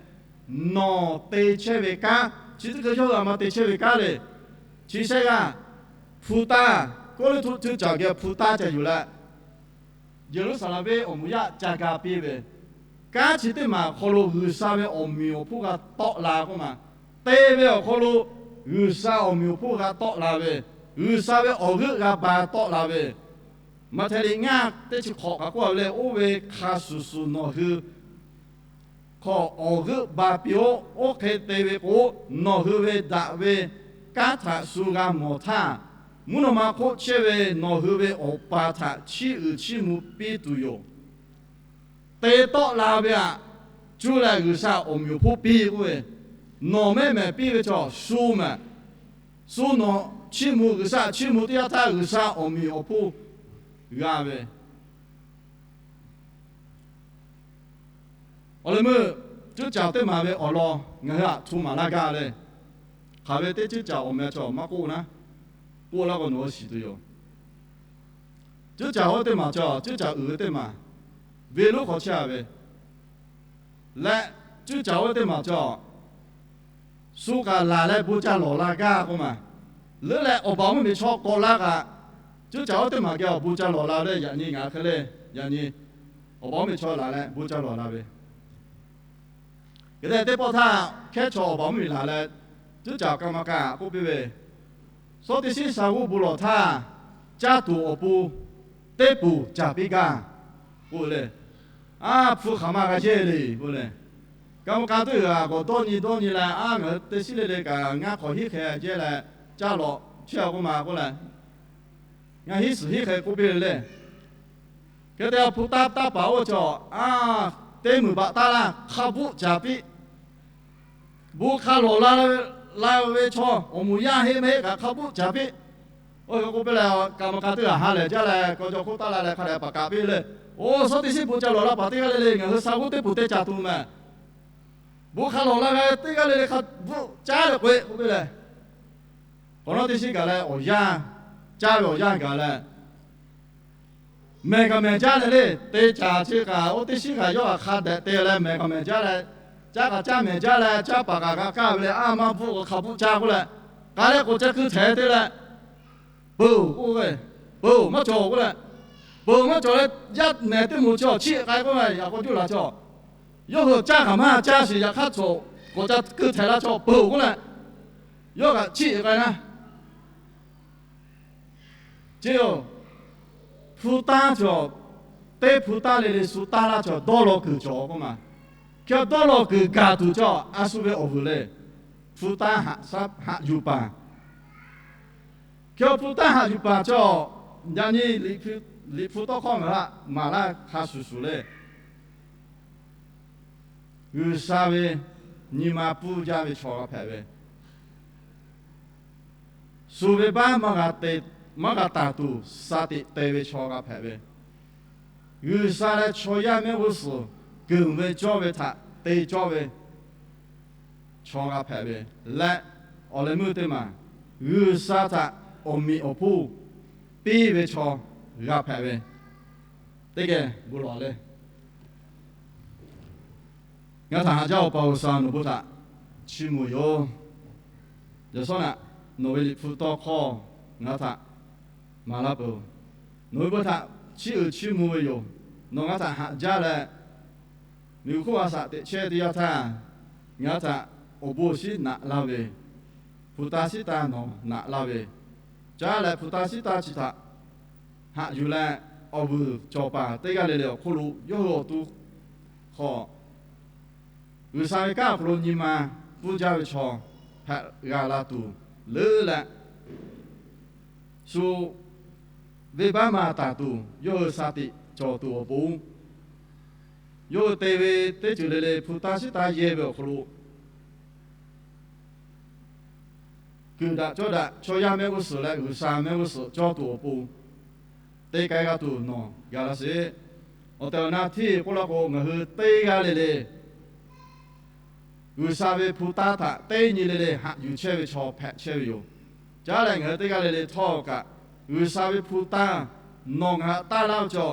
Nawˬ te chehˇ ve kanˉ, chi teˇ hkui yawˇ hui a ma te chehˇ ve kanˉ le. Chi shehˆ g'aˇ, hpu tanˇ, Kawˇrenˍhtuˆ cuˇ caˬ geh hpu tanˇ ca yuˬ leh, Yeˍruˆsaˍlehnˍ venˇ awˬ moˍ yaˇ ca ga piˇ ve, kanˉ chi teˇ maˬ hk'aw lo G'uiˬsha ve awˬ meꞈ awˬ hponˇ g'a tawˆ la k'oˆ ma. Te ve awˬ hk'aw lo G'uiˬsha awˬ meꞈ awˬ hponˇ g'a tawˆ la ve, G'uiˬsha ve awˬ g'euˆ g'a ba tawˆ la ve, Maꞈhtehˍ liꞈ ngaˇ teˇ chi hk'awꞈ kaꞈ k'oˆ a ve le, oˇ ve hk'a shuˍ shuˍ nawˬ hui hk'aw awˬ g'euˆ ba piˇ-oˆ. Oˇ hk'e te ve k'o, nawˬ hui ve daꞈ ve kanˉ htaꞈ shu g'a mawˬ htaˇ, mvuhˇ naw ma hk'oˆ chehˇ ve nawˬ hui ve Awˬ pa htaꞈ chiˇ uiˍ chiˇ mvuh piˇ tuˬ yoˬ. Te tawˆ la ve aꞈ, cuˇ leh G'uiˬsha awˬ meꞈ awˬ hponˇ piˇ k'oˆ ve, nawˬ mehˉ mehˍ piˇ ve chaw shu mehˍ. Shu nawˬ chiˇ mvuh, G'uiˬsha chiˇ mvuh teˇ yanˇ htaˇ G'uiˬsha awˬ meꞈ awˬ hponˇ g'a ve. Awˬ leh meuˇ, cuˇ caˬ teˇ maˬ ve awˬ lawn ngaˬ hui aꞈ hto maˍ laˇ gaˇ le. Hk'aˬ ve teˇ cuˇ caˬ awˬ meh chaw maˇ k'oˆ naˉ, k'oˆ laˇ k'o nawˬ hui shiˍ tuˬ yoˬ. Cuˇ caˬ oˇ teˇ maˬ cawˬ, cuˇ caˬ uiˍ ve teˇ maˬ, venˇ lonˉ hk'aw chehˇ a ve leh, cuˇ caˬ oˇ teˇ maˬ cawˬ, shu kaꞈ laˬ leh bon ca lawˬ la gaˇ k'oˆ ma. Leuˉ leh awˬ baˬ mvuhˇmiˬ chaw k'awꞈ laˇ kaꞈ, cuˇ caˬ oˇ teˇ maˬ geh awˬ bon ca lawˬ la leh, yaꞈ nyi ngaˬ hk'e le, yaꞈ nyi awˬ baˬ mvuhˇmiˬ chaw laˬ leh bon ca lawˬ la ve. Hk'e te teˇ pawˆ htaˇ, hkehˉ chaw awˬ baˬ mvuhˇmiˬ laˬ leh, cuˇ caˬ กรรมการ k'oˆ piˇ ve, Sawˉ teˇ shiˉ sha g'uˇ bon lawˬ htaˇ, caˇ tuˬ awˬ pon teˇ poˬ caˍ piˇ gaˇ k'oˆ le. Aˉ, hpu hk'aˬ ma g'a yehˇ le k'oˆ le. กรรมการ teˇ g'aˇ k'awꞈ dawˇ nyi dawˇ nyi leh, aˉ, ngaˬ hui teˇ shiˉ le le kaꞈ ngaˇ hk'awꞈ hiˉ hk'e jehˇ leh caˇ lawꞈ chehˇ a k'oˆ ma k'oˆ leh, ngaˇ hiˉ suhˍ hiˉ hk'e k'oˆ piˇ le le. Hk'e te hpu tanˇ taˇ paˍ oˇ ve chaw, aˉ, teˇ meunˍ baꞈ taˇ laˇ, hk'a bvuhˆ caˍ piˇ. Bon hk'a lawˬ la ve chaw, awˬ moˍ yaˇ heˆ mehˆ heˆ kaꞈ hk'a bvuhˆ caˍ piˇ. Oˇ ve k'oˆ piˇ leh, กรรมการ teˇ g'aˇ ha lehˬ jaˇ leh, kaw jaw hk'oˆ taˇ la leh hk'a dehꞈ paˍ kaꞈ piˇ le. Oˇ, sawˉ teˇ shiˉ bon ca lawˬ la paˍ teˇ g'aˇ le le, ngaˬ hui sha g'uˇ teˇ poˬ te caˍ tuˬ mehˍ. Bon hk'a lawˬ la ve teˇ g'aˇ le le hk'a bvuhˆ caˉ leh k'oꞈ-e k'oˆ piˇ leh, k'awꞈ nawˉ teˇ shiˉ gaˬ leh awˬ yanˇ, caˇ ve awˬ yanˇ gaˬ leh, mehˬ kaꞈ mehˬ jaˇ leh le, te caˍ chi kaꞈ oˇ teˇ shiˉ kaꞈ yawˇ kaꞈ hk'a dehꞈ te leh mehˬ kaꞈ mehˬ jaˇ leh, caˇ kaꞈ caˇ mehˬ jaˇ leh, caˇ paˍ kaꞈ g'a kaˇ ve le, aˉ, maˇ bvuhˆ k'o hk'a bvuhˆ caˇ k'oˆ leh, k'a leh k'oꞈ ca keu htehꞈ te leh, peuˬ k'oˆ ve, peuˬ maˇ cawˬ k'oˆ leh, peuˬ maˇ cawˬ leh, yaˇ nehˬ teˇ moˍ chi awˬ chiˇ k'ai k'oˆ ve, yaꞈ k'aw juˇ laˬ chi awˬ, yawˇ hui caˇ kaꞈ maˇ caˇ sheˍ, yaꞈ hk'aˇ cawˬ k'oꞈ ca keu htehꞈ la chaw peuˬ k'oˆ leh, yawˇ kaꞈ chiˇ k'ai naˉ. Chi, hpu tanˇ cawˬ, teˇ hpu tanˇ le le shu tanˇ laˇ cawˬ, dawˇ law kuiˬ cawˬ k'oˆ ma. Hk'e dawˇ law kuiˬ gaˬ tuˬ cawˬ a shu ve awˬ vuiˬ le. Hpu tanˇ haꞈ yuˬ paˍ. Hk'e hpu tanˇ haꞈ yuˬ paˍ cawˬ, yaꞈ nyi Liꞈ hpu tawˇ hkawˇ ngaˬ hui maˍ laˇ hk'a shuˍ shuˍ le. G'uiˬsha ve nyi ma pfuhˇ jaˇ ve chaw g'a hpehꞈ ve, shu ve baˆ maˇ g'a taˍ tuˬ sha teꞈ te ve chaw g'a hpehꞈ ve, G'uiˬsha leh chaw yaˇ mehˆ g'uˇ suhˍ keunˍ ve cawˇ ve htaꞈ te cawˇ ve chaw g'a hpehꞈ ve leh, awˬ leh meuˇ teˇ maˬ G'uiˬsha htaꞈ awˬ meꞈ awˬ hponˇ piˇ ve chaw g'a hpehꞈ ve, teˇ geh bon lawˬ le. Ngaˬ htaꞈ haꞈ jaˇ Awˬ pa G'uiˬsha, nawˬ bon htaꞈ chiˇ mvuh yoˬ. Yaꞈ shawˉ naꞈ nawˬ ve Liꞈ hpu tawˇ hkawˇ ngaˬ htaꞈ maˍ laˇ peuˬ. Nawˬ ve bon htaꞈ chiˇ uiˍ chiˇ mvuh ve yoˬ. Nawˬ ngaˬ htaꞈ haꞈ jaˇ leh, miˬguiˬ hk'oˆ a shaꞈ teꞈ chehˇ teˇ yanˇ htaˇ, ngaˬ htaꞈ awˬ bon awˬ shinˉ naꞈ laˇ ve, hpu tanˇ shiˉ tanˇ nawˬ naꞈ laˇ ve, caˇ leh hpu tanˇ shiˉ tanˇ chi htaꞈ haꞈ yuˬ leh, awˬ vuiˬ cawˬ paˍ teˇ g'aˇ le le awˬ hk'oˆ lo yawˇ hui awˬ to hk'aw G'uiˬsha ve kanˉ awˬ hk'aw lo nyi ma pfuhˇ jaˇ ve chaw hpehꞈ g'a la tuˬ leuˉ leh, shu venˇbaˆ ma taˍ tuˬ yawˇ hui sha tiꞈ cawˬ tuˬ awˬ pon, yawˇ hui te ve teˇ ceuˬ le le hpu taˇ shiˉ taˇ yehˇ ve awˬ hk'aw lo, kuiˬ daꞈ cawˇ daꞈ chaw yaˇ mehˆ g'uˇ suhˍ leh G'uiˬsha mehˆ g'uˇ suhˍ cawˇ tuˬ awˬ pon, te k'ai g'a tuˬ nawˬ gaˬ la sheˍ. Awˬ tehˬ awˬ na hteˇ k'oˆ laˇ k'o, ngaˬ hui teˇ g'aˇ le le G'uiˬsha ve hpu taˇ htaꞈ teˇ nyi le le haꞈ yuˬ chehˇ ve chaw hpehꞈ chehˇ ve yoˬ. Caˉ leh ngaˬ hui teˇ g'aˇ le le htawˇ kaꞈ, G'uiˬsha ve hpu taˇ, nawˬ ngaˬ htaꞈ taˇ laˇ ve chaw,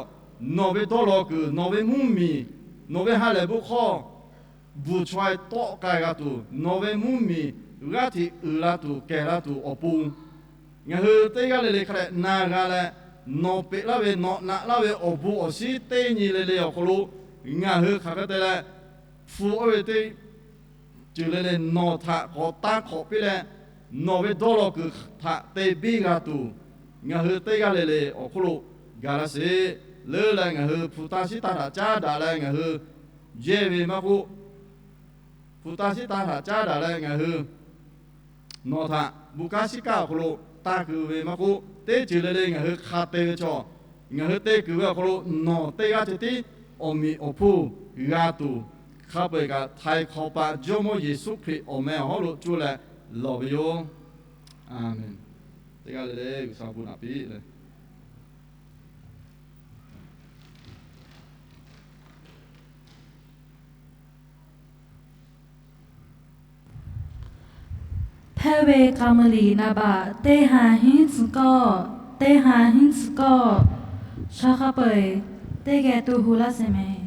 nawˬ ve dawˇ law kuiˬ, nawˬ ve mvuhˇmiˬ, nawˬ ve ha lehˬ bon hkawˇ bvuhˬ chaweh tawˆ k'ai g'a tuˬ, nawˬ ve mvuhˇmiˬ g'aˇ hteꞈ uiˍ la tuˬ kehˬ la tuˬ awˬ pon, ngaˬ hui teˇ g'aˇ le le hk'a dehꞈ na g'a leh, nawˬ peꞈ laˇ ve, nawˬ naꞈ laˇ ve awˬ bon awˬ shinˉ teˇ nyi le le awˬ hk'aw lo ngaˬ hui hk'aˬ hk'e te leh hpu oˇ ve teˇ ceuˬ le le nawˬ htaꞈ k'awꞈ tanˇ hk'awꞈ piˇ leh, nawˬ ve dawˇ law kuiˬ htaꞈ te biˇ g'a tuˬ, ngaˬ hui teˇ g'aˇ le le awˬ hk'oˆ lo gaˬ la sheˍ. Leuˉ leh ngaˬ hui hpu taˇ shiˉ taˇ htaꞈ caˉ daꞈ leh ngaˬ hui yehˇ ve maˇ k'oˆ, hpu taˇ shiˉ taˇ htaꞈ caˉ daꞈ leh ngaˬ hui nawˬ htaꞈ bon kanˉ shiˉ kanˉ awˬ hk'aw lo tanˇ kuiˬ ve maˇ k'oˆ, teˇ ceuˬ le le ngaˬ hui hk'a te ve chaw, ngaˬ hui te kuiˬ ve awˬ hk'aw lo nawˬ teˇ g'aˇ ceh tiˉ awˬ meꞈ awˬ hponˇ g'a tuˬ, hk'a peu-eˬ kaꞈ htaiˍ hk'awꞈ paˍ Jawˇmawˇ Yeˍsuˆ Hkriꞈ awˬ meh awˬ hawˉ lo cuˇ leh lawˬ ve yoˬ. Aˍmenˍ. Teˇ g'aˇ le le G'uiˬsha bon naꞈ piˇ leh Hpehˇ ve k'a meuˇ liꞈ naˍ baꞈ teˇ ha hiˉ tcuh kawˆ, teˇ ha hiˉ tcuh kawˆ, chaw hk'a peu-eˬ teˇ geh to hu laˇ sheˍ mehˍ.